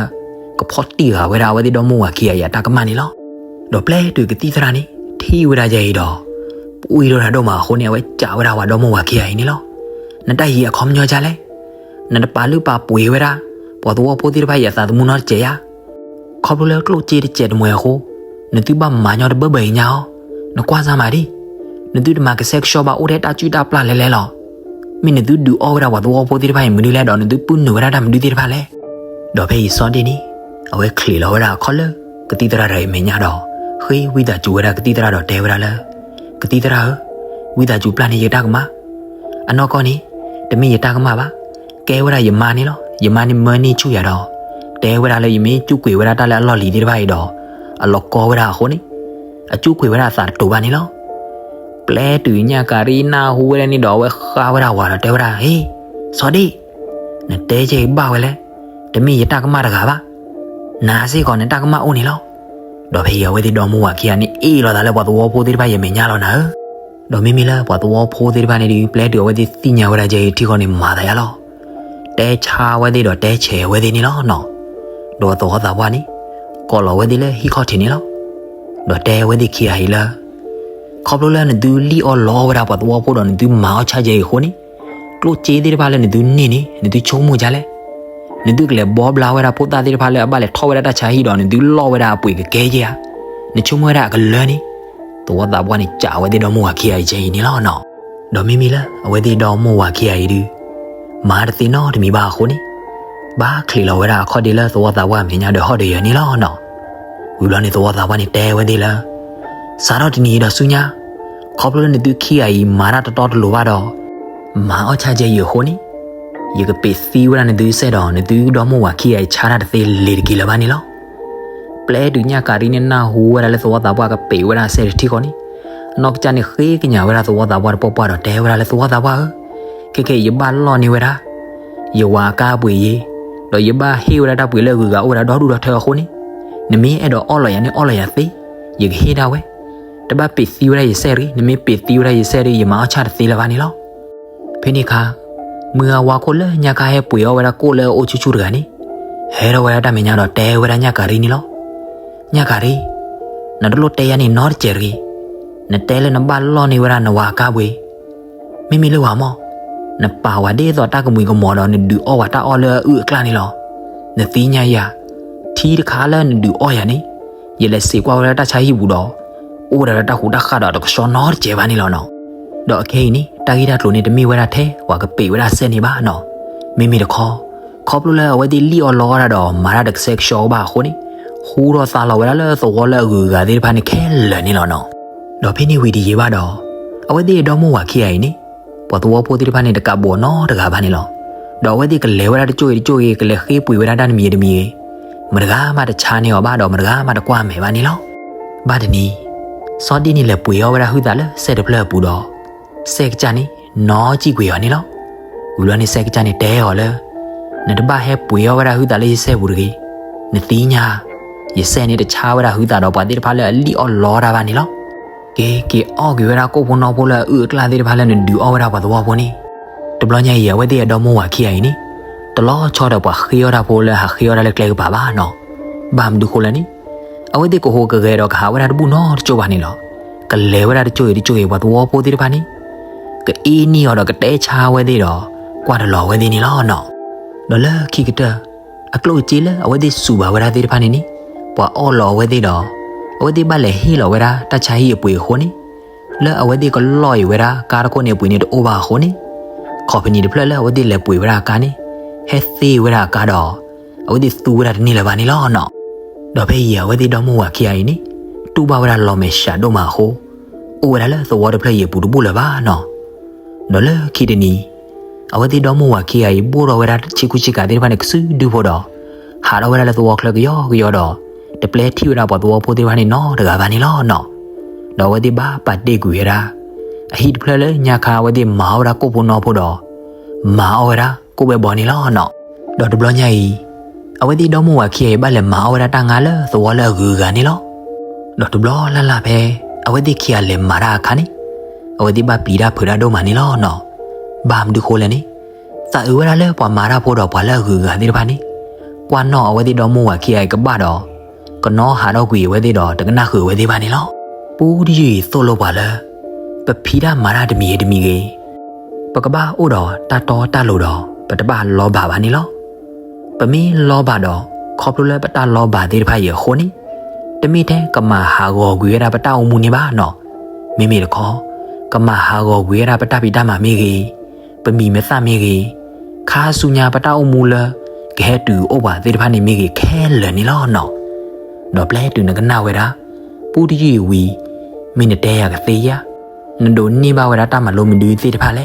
ကဖီၣ်တံၢ်ဃာ်ဝဲဒၣ်အဝဲသ့ၣ်ဒီမါဝၤခံဂၤအံၤအတၢ်ကမၣ်န့ၣ်လီၤ. ဒီးပျဲတုၤကသံၣ်သရၣ်န့ၣ် ထံၣ်ဝဲဒၣ်ယဲအံၤဒီး ပှံၢ်ထီၣ်တၢ်ဒိၣ်မးအဃိန့ၣ် အဝဲစံးဝဲဒၣ်ပှၤဒီမါဝၤခံဂၤအံၤန့ၣ်လီၤ. နတၢ်ဟံးအခီပညီဒ်လဲၣ်. နတပာ်လုၢ်ပာ်ပှ့ၤဝဲဒၣ် ပှၤသဝီဖိသ့ၣ်တဖၣ်အံၤအသးသမူနီတစဲးဧါ. ခီဖျိလၢကျိၣ်စ့တစဲးတမှဲၤအဃိ နသုဘၣ်မၤညီတဘၢဘၢအံၤညါအီၤ, နကွၢ်စၢ်မးဒံၣ်. နသုတမၤကဆှဲကဆှီဘၣ်အိၣ်ထဲတၢ်စုၣ်တၢ်ပျၢ်လဲၤလဲၤလီၤ. မ့ၢ်နသုဒုးအီၣ်ဝဲဒၣ်ပှၤသဝီဖိသ့ၣ်တဖၣ်အံၤမနုၤလဲၣ်ဒီး နသုပုၢ်နုာ်ဝဲဒၣ်တၢ်မနုၤသ့ၣ်တဖၣ်လဲၣ်. ဒီးဖဲအံၤစီၤဒ့ၣ်န့ၣ် အဝဲချံးလီၤဝဲဒၣ်အခီၣ်လၢ ကသံၣ်သရၣ်တဂၤအံၤမဲာ်ညါဒီး ဃ့ဝံသးစူၤဝဲဒၣ်ကသံၣ်သရၣ်ဒီးတဲဝဲဒၣ်လၢ ကသံၣ်သရၣ်ဧၢ, ဝံသးစူၤပျၢ်န့ၢ်ယတၢ်ကမၣ်. အနီၢ်ကီၢ်န့ၣ် တမ့ၢ်ယတၢ်ကမၣ်ဘၣ်. ကဲဝဲဒၣ်ယမါန့ၣ်လီၤ. ယမါန့ၣ်မၢန့ၢ်ဆူၣ်ယၤဒီး တဲဝဲဒၣ်လၢယမ့ၢ်စူးကွံာ်ဝဲဒၣ်တၢ်လၢအလီၢ်လံၤသ့ၣ်တဖၣ်အံၤဒီး အလီၤကီဝဲဒၣ်အဃိန့ၣ် အစူးကွံာ်ဝဲဒၣ်အသးတတိၤဘၣ်န့ၣ်လီၤ. ပျဲတုၤညၣ်ကၤရံနၢ်ဟူဝဲဒၣ်န့ၣ်ဒီး အဝဲဃါဝဲဒၣ်ဝၤဒီးတဲဝဲဒၣ် ဟ့, စီၤဒ့ၣ်, နတဲကဲအံၤဘၣ်ဝဲလဲၣ်. တမ့ၢ်ယတၢ်ကမၣ်တဂၤဘၣ်. နၤစ့ၢ်ကီးနတၢ်ကမၣ်အိၣ်န့ၣ်လီၤ. ဒီးဖဲအံၤအဝဲသ့ၣ်ဒီမါဝၤခံဂၤန့ၣ် အ့ၣ်လိာ်သးလၢပှၤသဝီဖိသ့ၣ်တဖၣ်အံၤအမဲာ်ညါလီၤနၤဧၢ. ဒီးမ့မ့ၢ်လၢပှၤသဝီဖိသ့ၣ်တဖၣ်န့ၣ်ဒီး ပျဲတုၤအဝဲသ့ၣ်သ့ၣ်ညါဝဲဒၣ်ကဲအံၤထံဃီန့ၣ် မၤသးယါလီၤ. တဲဆါဝဲသ့ၣ်ဒီးတဲဆဲးဝဲသ့ၣ်န့ၣ်လီၤနီၤ. ဒီးသဝီသးပှၢ်န့ၣ် ကိးလီၤဝဲသ့ၣ်လၢဟံၣ်ခီၣ်ထံးန့ၣ်လီၤ. ဒီးတဲဝဲသ့ၣ်ခံဂၤအံၤလၢ ခီဖျိလၢနသုလံၣ်အီၣ်လီအီၣ်ဝဲဒၣ်ပှၤသဝီဖိဒီးနသုမၤအီၣ်ဆၣ်ကဲအံၤအဃိန့ၣ်, ကျိၣ်စ့သ့ၣ်တဖၣ်လၢနသုန့ၢ်န့ၣ် နသုဆိကမိၣ်ဒ်လဲၣ်. နသုကလဲၤဘီဘျါဝဲဒၣ်ဖိသၣ်သ့ၣ်တဖၣ်လၢအဘၣ်လဲၤထီၣ်ဝဲဒၣ်တၢ်ဆါဟံၣ်ဒီး နသုလီၢ်ဝဲဒၣ်အပှ့ၤကကဲကဲဧါ. နဆိကမိၣ်ဝဲဒၣ်အကလၢာ်န့ၣ်, သဝီသးပှၢ်န့ၣ် စံးဝဲသ့ၣ်ဒီမါဝၤခံဂၤအံၤကဲအံၤန့ၣ်လီၤနီၤ. ဒီးမ့မ့ၢ်လၢအဝဲသ့ၣ်ဒီမါဝၤခံဂၤအံၤဒုး မၤတသ့နီတမံၤဘၣ်အဃိန့ၣ်, ဘၣ်ချံးလီၤဝဲဒၣ်အခီၣ်ဒ့လၢသဝီသးပှၢ်အမဲာ်ညါဒီးဟီၣ်ဒီးယၢၤန့ၣ်လီၤနီၤ. ဝံၤဘျီန့ၣ်သဝီသးပှၢ်န့ၣ်တဲဝဲသ့ၣ်လၢ စးထီၣ်တနံၤအံၤဒီးဆူညါ, ခီဖျိလၢနသုခံဂၤအံၤမၤတၢ်တတီတလိၤဘၣ်ဒီး, မၤအီၣ်ဆၣ်ကဲယုၢ်အဃိန့ၣ်, ယကပ့းသံဝဲဒၣ်နသုစဲးဒီး နသုဒီမိၢ်ဝၤခံဂၤအံၤဆါတၢ်တသ့လ့ၤတက့ၤလၢၤဘၣ်န့ၣ်လီၤ. ပျဲတုၤညၣ်ကၤရံန့ၣ်နၢ်ဟူဝဲဒၣ်လၢသဝီသးပှၢ်ကပ့းဝဲဒၣ်အစဲးတထံၣ်ဃီန့ၣ်, အနီၢ်ကစၢ်န့ၣ်ဃ့ကညးဝဲဒၣ်သဝီသးပှၢ်တပှၢ်ပှၢ်ဒီးတဲဝဲဒၣ်လၢသဝီသးပှၢ်ဧၢ, ခဲခဲအံၤယဘၣ်လီၢ်န့ၢ်ဝဲဒၣ် ယဝၤအကါပှ့ၤယ့ၤ, ဒီးယဘၣ်ဟ့ၣ်ဝဲဒၣ်တၢ်ပှ့ၤလၢအဂုၤအဂၤအိၣ်ဝဲဒၣ်ဒီဒူၣ်ဒီထၢအဃိန့ၣ်, နမ့ၢ်အဲၣ်ဒိးအီၣ်လီၤယၤန့ၣ်အီၣ်လီၤယၤသ့, ယကဟ့ၣ်ဒၣ်ဝဲ, တဘၣ်ပ့းသံဝဲဒၣ်ယစဲးတဂ့ၤ, နမ့ၢ်ပ့းသံဝဲဒၣ်ယစဲးတဂ့ၤ ယမၤအီၣ်ဆၣ်တသ့လၢၤဘၣ်န့ၣ်လီၤ. ဖဲန့ၣ်အခါ, မုၢ်ဂၤဝါခိၣ်လၢညါခါဟဲပှ့ၤအီၣ်ဝဲဒၣ်ကိၣ်လၢအအိၣ်ဆူၣ်ဆူၣ်တဂၤန့ၣ်, ဟဲထီၣ်ဝဲဒၣ်တၢ်မဲာ်ညါဒီးတဲဝဲဒၣ်ညၣ်ကၤရံန့ၣ်လီၤ. ညၣ်ကၤရံ, နတလိၣ်တဲယၤန့ၣ်နီတစဲးတဂ့ၤ, နတဲလၢနဘၣ်လီၢ်န့ၢ်ဝဲဒၣ်နဝၤအကါပှ့ၤ မ့မ့ၢ်လၢဝၤမီၢ်, နပာ်ဝဲဒ်သိးတၢ်ကမှံၤကမီၤဒီးနဒုးအီၣ်ဝဲတၢ်အီၣ်လၢအအုၣ်အကျၣ်န့ၣ်လီၤ. နသ့ၣ်ညါယၤ, ထံတခါလၢနဒုးအီၣ်ယၤန့ၣ်, ယလဲၤစံးကွၢ်ဝဲဒၣ်တၢ်ဆါဟံၣ်ပူၤဒီး, အိၣ်ဝဲဒၣ်လၢတၢ်ဃူတၢ်ဃၣ်ဒီးတကဆှီနီတစဲးဘၣ်န့ၣ်လီၤနီၤ. ဒီးအခဲအံၤန့ၣ် တၢ်ဂ့ၢ်တၢ်ကျိၤန့ၣ်တမ့ၢ်ဝဲဒၣ်ထဲပှၤကပ့းဝဲဒၣ်စဲးန့ၣ်ဘၣ်နီၤ. မ့မ့ၢ်တခီ, ခီဖျိလၢအဝဲသ့ၣ်လံၣ်အီၣ်လီအီၣ်ဝဲဒၣ်ဒီးမၤတၢ်တကဆှဲကဆှီဘၣ်အဃိန့ၣ်, ဟူထီၣ်သါလီၤဝဲဒၣ်လၢသဝီလၢအဂုၤအဂၤသ့ၣ်တဖၣ်န့ၣ်ခဲလၢာ်န့ၣ်လီၤနီၤ. ဒီးဖဲန့ၣ်ဝံၤတယံာ်ဘၣ်ဒီး, အဝဲသ့ၣ်အဒီမိၢ်ဝၤခံဂၤအံၤန့ၣ်, ပှၤသဝီဖိသ့ၣ်တဖၣ်န့ၣ်တကးဘိးနီတဂၤဘၣ်န့ၣ်လီၤ. ဒီးအဝဲသ့ၣ်ကလဲၤဝဲဒၣ်တကၠိၢ်ဂ့ၤတကၠိၢ်ဂ့ၤ ကလဲၤဃ့ပှ့ၤဝဲဒၣ်တၢ်တမံၤတမံၤဂ့ၤ, မတဂၤမးတဆါန့ၢ်အီၤဘၣ်ဒီးမတဂၤမးတကွၢ်မဲာ်ဘၣ်န့ၣ်လီၤ. ဘၣ်တနံၤ, စီၤဒ့ၣ်န့ၣ်လဲၤပှ့ၤအီၣ်ဝဲဒၣ်ဟုသးလၢစဲးတဖျၢၣ်အပူၤဒီး, စဲးကစၢ်န့ၣ် နီၢ်ကံၣ်ကွံာ်အီၤန့ၣ်လီၤ. ဝံၤဘျီန့ၣ်စဲးကစၢ်န့ၣ်တဲအီၤလၢ, နတဘၣ်ဟဲပှ့ၤအီၣ်ဝဲဒၣ်ဟုသးလၢယစဲးပူၤတဂ့ၤ, နသ့ၣ်ညါ, ယစဲးန့ၣ်တဆါဝဲဒၣ်ဟုသးဒီးပှၤသ့ၣ်တဖၣ်လၢအလံၣ်အီၣ်လီတၢ်ဘၣ်န့ၣ်လီၤ. က့ၤက့ၤအီၣ်ကွံာ်ဝဲဒၣ်ကိၣ်ဖိနီဖိလၢအအုၣ်အကျၣ်သ့ၣ်တဖၣ်လၢနဒုးအီၣ်ဝဲဒၣ်ပှၤသဝီဖိန့ၣ်, တဘျီညါအံၤ အဝဲသ့ၣ်အဒီမိၢ်ဝၤခံဂၤအံၤန့ၣ်, တလီၤဆီဒီးပှၤဃ့အီၣ်တၢ်ဖိလၢဟးဃ့အီၣ်တၢ်လၢကျဲကပၤဘၣ်နီၤ. ဘၣ်မနုၤဃိလဲၣ်န့ၣ်, အဝဲသ့ၣ်ကဟူးကဂဲၤဒီးကဟးဝဲဒၣ်တဘူၣ်နီတကၠိၢ်ဘၣ်န့ၣ်လီၤ. ကလဲၤဝဲဒၣ်တကၠိၢ်ဂ့ၤတကၠိၢ်ဂ့ၤ ပှၤသဝီဖိသ့ၣ်တဖၣ်န့ၣ်, ကအ့ၣ်နံၣ်အီၤဒီးကတဲဆါအဝဲသ့ၣ်ဒီး, ကွၢ်တလီၤအဝဲသ့ၣ်န့ၣ်လီၤနီၤ. ဒီးလၢခံကတၢၢ်, အကျိၣ်အစ့လၢအဝဲသ့ၣ်စူးဘၣ်ဝဲဒၣ်သ့ၣ်တဖၣ်န့ၣ်န့ၣ်, ပှၤအီၣ်လီၤအဝဲသ့ၣ်ဒီး, အဝဲသ့ၣ်ဘၣ်လဲၤဟ့ၣ်လီၤဝဲဒၣ်တၢ်ဆါဟံၣ်အပှ့ၤအဃိန့ၣ်, လၢအဝဲသ့ၣ်ကလီၢ်အံၤဝဲဒၣ်ကါတခိၣ်န့ၣ်အပှ့ၤန့ၣ်တအိၣ်ဘၣ်အဃိန့ၣ်, ခီပနံၣ်တဖျၢၣ်လၢအဝဲသ့ၣ်လဲၤပှ့ၤဝဲဒၣ်အကါန့ၣ်, ဟဲသ့ဝဲဒၣ်အကါဒီး, အဝဲသ့ၣ်သူဝဲဒၣ်တန့ၢ်လၢၤဘၣ်န့ၣ်လီၤနီၤ. ဒီးဖဲအံၤအဝဲသ့ၣ်ဒီမိၢ်ဝၤခံဂၤအံၤန့ၣ်, တူၢ်ဘၣ်ဝဲဒၣ်လီၤမဲာ်ဆှးဒိၣ်မးအဃိ, အိၣ်ဝဲဒၣ်လၢသဝီတဖျၢၣ်အံၤအပူၤတဘူၣ်လၢၤဘၣ်နီၤ. ဒီးလၢခံတနံၤ, အဝဲသ့ၣ်ဒီမိၢ်ဝၤခံဂၤအံၤ ဘိၣ်ထီၣ်ဝဲဒၣ်ဆ့ကူဆ့ကၤသ့ၣ်တဖၣ်န့ၣ်ကစုဒုဖိဒီး, ဟးထီၣ်ဝဲဒၣ်လၢသဝီချၢကယီကယီဒီး, တပျဲထံၣ်ဝဲဒၣ်ပှၤသဝီဖိသ့ၣ်တဖၣ်န့ၣ်နီတဂၤဘၣ်န့ၣ်လီၤနီၤ. ဒီးအဝဲသ့ၣ်ဘၣ်ပာ်တ့ၢ်ကွံာ်ဝဲဒၣ် အဟံၣ်တဖျၢၣ်လၢညါခါအဝဲသ့ၣ်မၤအီၣ်ဝဲဒၣ်ကိၣ်ဖိနီဖိဒီး, မၤအီၣ်ဝဲဒၣ်ကိၣ်ဘဲဘီန့ၣ်လီၤနီၤ. ဒီးတဘျီညါအံၤ, အဝဲသ့ၣ်ဒီမိၢ်ဝၤခံဂၤအံၤဘၣ်လဲၤမၤအီၣ်ဝဲဒၣ်တၢ်ငါလၢသဝီလၢအဂုၤအဂၤန့ၣ်လီၤ. ဒီးတဘျီလၢ်လၢ်ဖဲ, အဝဲသ့ၣ်ခံဂၤလဲၤမၤတၢ်အခါန့ၣ်, အဝဲသ့ၣ်ဘၣ်ပျံၤတၢ်ဖုးတၢ်ဒိၣ်မးန့ၣ်လီၤနီၤ. ဘၣ်မနုၤဃိလဲၣ်န့ၣ်, သးအုးဝဲဒၣ်လၢပှၤမၤတၢ်ဖိဒီးပှၤလၢအဂုၤအဂၤသ့ၣ်တဖၣ်န့ၣ်, ကွၢ်နီၣ်အဝဲသ့ၣ်ဒီမိၢ်ဝၤခံဂၤအံၤကဘၣ်ဒီး, ကနီၢ်ဟးထီၣ်ကွံာ်အဝဲသ့ၣ်ဒီးတကနၣ်ဃုာ်အဝဲသ့ၣ်ဘၣ်န့ၣ်လီၤ. ပူတယုၢ်အံၤသိၣ်လိပှၤလၢ, ပဖံးတၢ်မၤတၢ်တမံၤဂ့ၤတမံၤဂ့ၤ, ပကဘၣ်အိၣ်ဒီးတၢ်တီတၢ်လိၤဒီးပတဘၣ်လီၤဘၣ်ဘၣ်န့ၣ်လီၤ. ပမ့ၢ်လီၤဘၣ်ဒီး, ခီဖျိလၢပတၢ်လီၤဘၣ်သ့ၣ်တဖၣ်အံၤအဃိန့ၣ်, တမ့ၢ်ထဲကမၤဟးဂီၤကွံာ်ဝဲဒၣ်ပတၢ်အိၣ်မူန့ၣ်ဘၣ်နီၤ. မ့မ့ၢ်တခီ, ကမၤဟးဂီၤကွံာ်ဝဲဒၣ်ပတၢ်ဖံးတၢ်မၤမ့ၢ်ဂ့ၤ, ပမံၤမသၣ်မ့ၢ်ဂ့ၤ, ခါဆူညါပတၢ်အိၣ်မူလၢကဟဲတုၤအိၣ်ပှၤသ့ၣ်တဖၣ်န့ၣ်မ့ၢ်ဂ့ၤခဲလၢာ်န့ၣ်လီၤနီၤ. ဒီးပျဲတုၤနကနၣ်ဝဲဒၣ်, ပူတယုၢ်အံၤဝံၤ, မ့ၢ်နတဲယၤကသ့ဧါ, နဒိးန့ၢ်ဘၣ်ဝဲဒၣ်တၢ်မၤလိမနုၤသ့ၣ်တဖၣ်လဲၣ်.